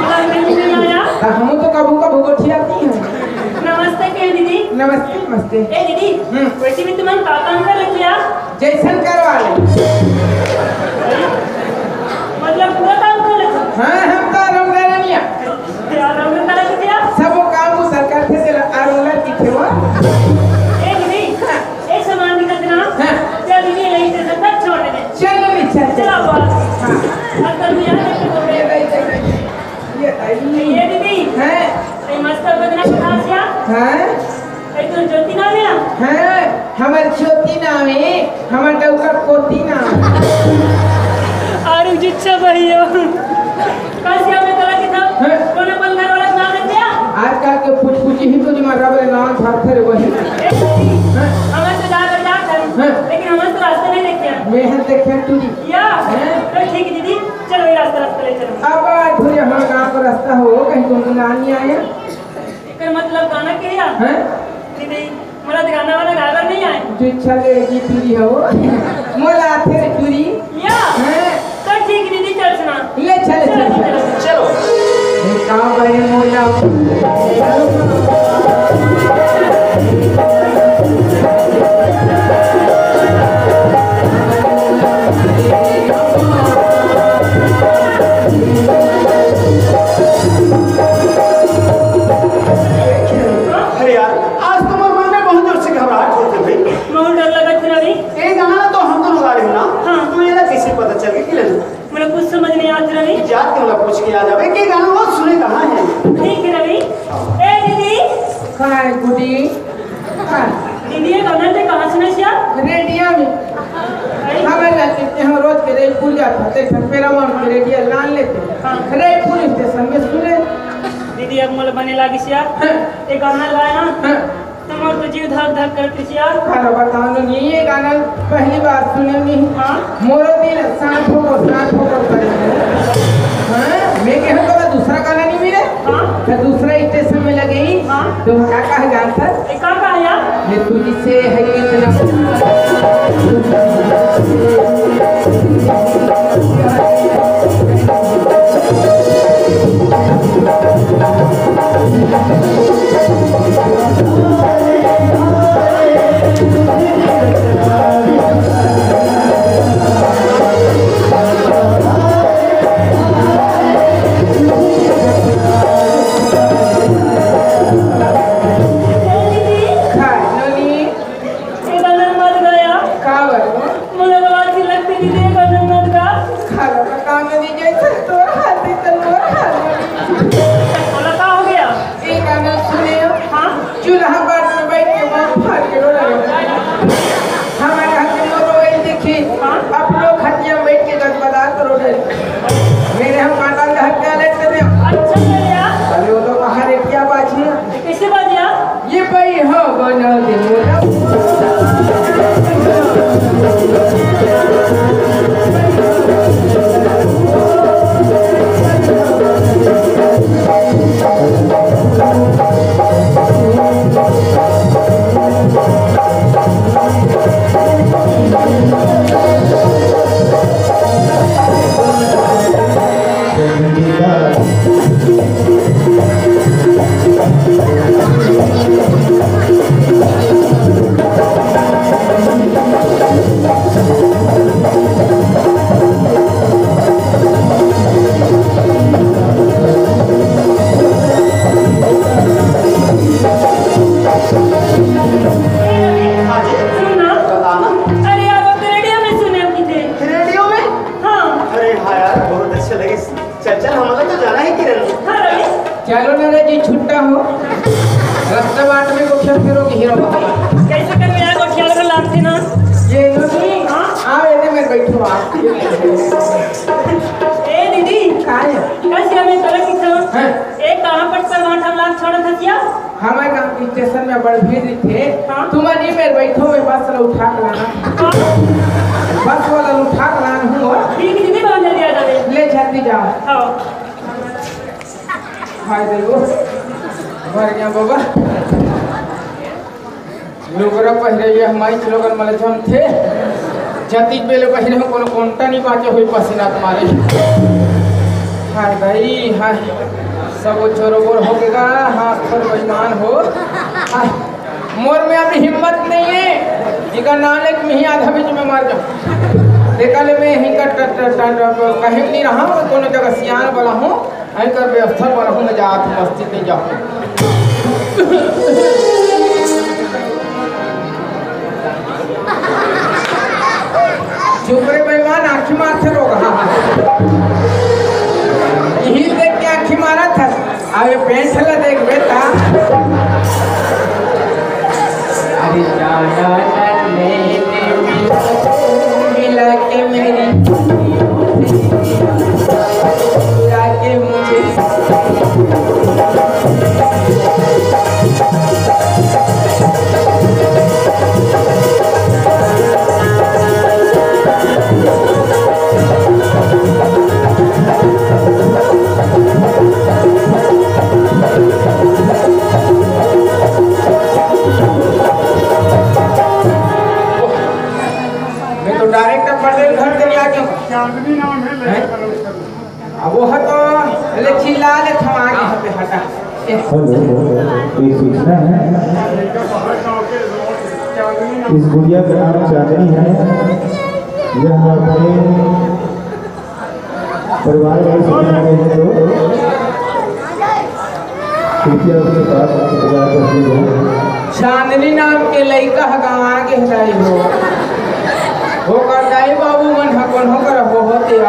बहनी नहीं आया। तो हम तो कभू कभू गोठियाती हैं। नमस्ते कह दीदी। नमस्ते, नमस्ते। ए दीदी, हम्म। वैसे भी तुमन का काम कर लेते यार? जैसन करवा ले। मतलब पूरा काम कर लेते? हाँ, हम तो रंग रनिया। यार, रंग रनिया। सब वो काम वो सरकार से चला, आरोला की थे वो। ए दीदी, हाँ। एक सामान दिखा देना। हाँ। चल दीदी, यहीं से सब छोड़ दे। चलो नी, चल, चल। चलो, बस। हाँ। अब तो तू यहाँ से छोड़ दे। ये दे, दे, दे। ये दे। ये दीदी। हाँ। ये मस्त बदना के घास या? हाँ। ये तो ज्योति नाम है? हाँ, हमर ज्योति नाम है, हमर डौका कोती नाम। आरू जिच्छा भैया। कस या में तोला के था? हाँ। कौन अपन घर वाला नाम लेते हैं? आजकल के पुचपुची ही तो दिमाग रे नाम धरथे रे बहिन। ए, हाँ। हमर तो जा, जा, जा, हाँ। लेकिन हमर तो रास्ता नहीं देखे। मैं हर देखे तू जी। या? हाँ। तो ठीक है दीदी, चलो ये रास्ता, रास्ता ले चलो। अब आज भैया हमारा गाँव का रास्ता हो, कहीं तुम ना नहीं आया। एकर मतलब गाना के या? हैं? दीदी, मोला तो गाना वाला गाना नहीं आए। तू चले की टूरी हो। मोला आथे रे टूरी। या? हैं? तो ठीक दीदी, चल सुना। ले चल, चल, चल, चल। चलो। ए, का बने मोला। अरे यार, आज तो मोर मन में बहुत जोर से घबराहट होत हे भाई। बहुत डर लगत हे रवि। ए गाना तो हम दोनों गा रहे हो ना? हाँ। तो ये ना कैसे पता चल गया कि लड़ू? मोला कुछ समझ नहीं आत रवि। जात के मोला पूछ के आ जावे कि गाना वो सुने कहाँ है? ठीक है रवि। ए दीदी। काय गुडी? काय? दीदी, ये गाना ते कहाँ सुने सिया? रेडियो में। अरे। हमारे लड़के के हम रोज के रेलपुर जाते थे, फिर हम के रेडियो लान लेते। हाँ। रेलपुर स्टेशन में सुने। दीदी, अब मोला बने लागी सिया। हाँ। ये गाना गाए ना। हाँ। तो मोर तो जीव धक धक करत हे सिया। अरे बताओ ना, ये गाना पहली बार सुने नहीं। हाँ। मोरो दिल सांस होकर, सांस होकर करे। हाँ, मैं कहूँ तो दूसरा गाना नहीं मिले। हाँ। तो दूसरा स्टेशन में लगे ही। हाँ। तो का कहा जानता? ए, का कहा यार? ये तुझसे है इतना। ए दीदी, खाए, नोनी। ए गाना मत गाया। का बात? मोला रोवा सी लगथे दीदी, ए गाना मत गा। खाला का काम नहीं जैसे तोर हाथ है, तो मोर हाथ नहीं। बोला, का हो गया? ए गाना सुने हो? हाँ? चूल्हा पर में बैठ के मुंह फाड़ के रो रहे हो। हमारे घर के लोग रोए देखे, हाँ? आप लोग खटिया में बैठ के गदगदा करो रे। मेरे हम काटा के हत्या लेट कर रहे हो। अच्छा भैया। अरे वो तो बाहर एक क्या बात है? कैसे बात यार? ये भाई हो बना दे मोरा। सुन ना। बताना। अरे यार, वो तो रेडियो में सुने हम थे। रेडियो में? हाँ। अरे हाँ यार, बहुत अच्छा लगे। चल, चल, हमला तो जाना है किरण। हाँ, रवि। चलो ना रे जी, छुट्टा हो। रास्ता बाट में गोठिया फेरो के हीरो बाबा। कैसे कर मेरा गोठिया लगा लागथे ना? ये नो जी, हाँ? आओ, एने में बैठो आप। ए दीदी, का है? कल से हमें तोला किथों। हाँ। ए, कहाँ पर परवान हम लाग छोड़त हतिया? हमारे गांव के स्टेशन में बड़ भीड़ रहिथे। हाँ। तुम नहीं मेरे बैठो, मैं बस ला उठा के लाना। हाँ। बस वाला उठा के लाना हूँ। ठीक, दीदी, बहुत जल्दी आ जावे। ले जल्दी जाओ। हाँ। हाय देखो, मर गया बाबा। लुगरा पहिरइया हमारी लोगन मन जमथे। जतिक बेले पहिरे हो, कोनो कोंटा नहीं बाचे होई पसीना तुम्हारे। हाय भाई, हाय। सब वो चोरोबोर हो गया, हाथ पर बेईमान हो। हाय। मोर में अभी हिम्मत नहीं है। इका नाले के मिही आधा बीच में मर जाऊं। देखा ले मैं ही कर ट-, ट-, ट-, ट-, कहीं नहीं रहा, कोनो जगह सियान वाला हूँ। एकर व्यवस्था बनाहूं, मैं जात मस्ती में जाहूं। चुप रे बेईमान, आंखी मारथे लोग। हाँ, हाँ। यही देख के आंखी मारत है। अबे पेंट ला देख बेटा। अरे जाना नन्हे ने मिला, मिला के मेरी, मिला के मुझे। मैं तो डायरेक्ट पटेल घर के लिए आ गया। चांदनी नाम है, हैं? अब वो है तो ले चिल्ला ले, थम आगे यहाँ पे हटा। हेलो, एक सूचना है। इस गुड़िया का नाम चांदनी है। यह हम अपने परिवार वाले से कह रहे हैं, तो कृपया उसके पास इंतजार करते रहें। चांदनी नाम के लइका ह गंवा गे दाई हो। ओकर दाई बाबू मन ह कोनो कर होते आ।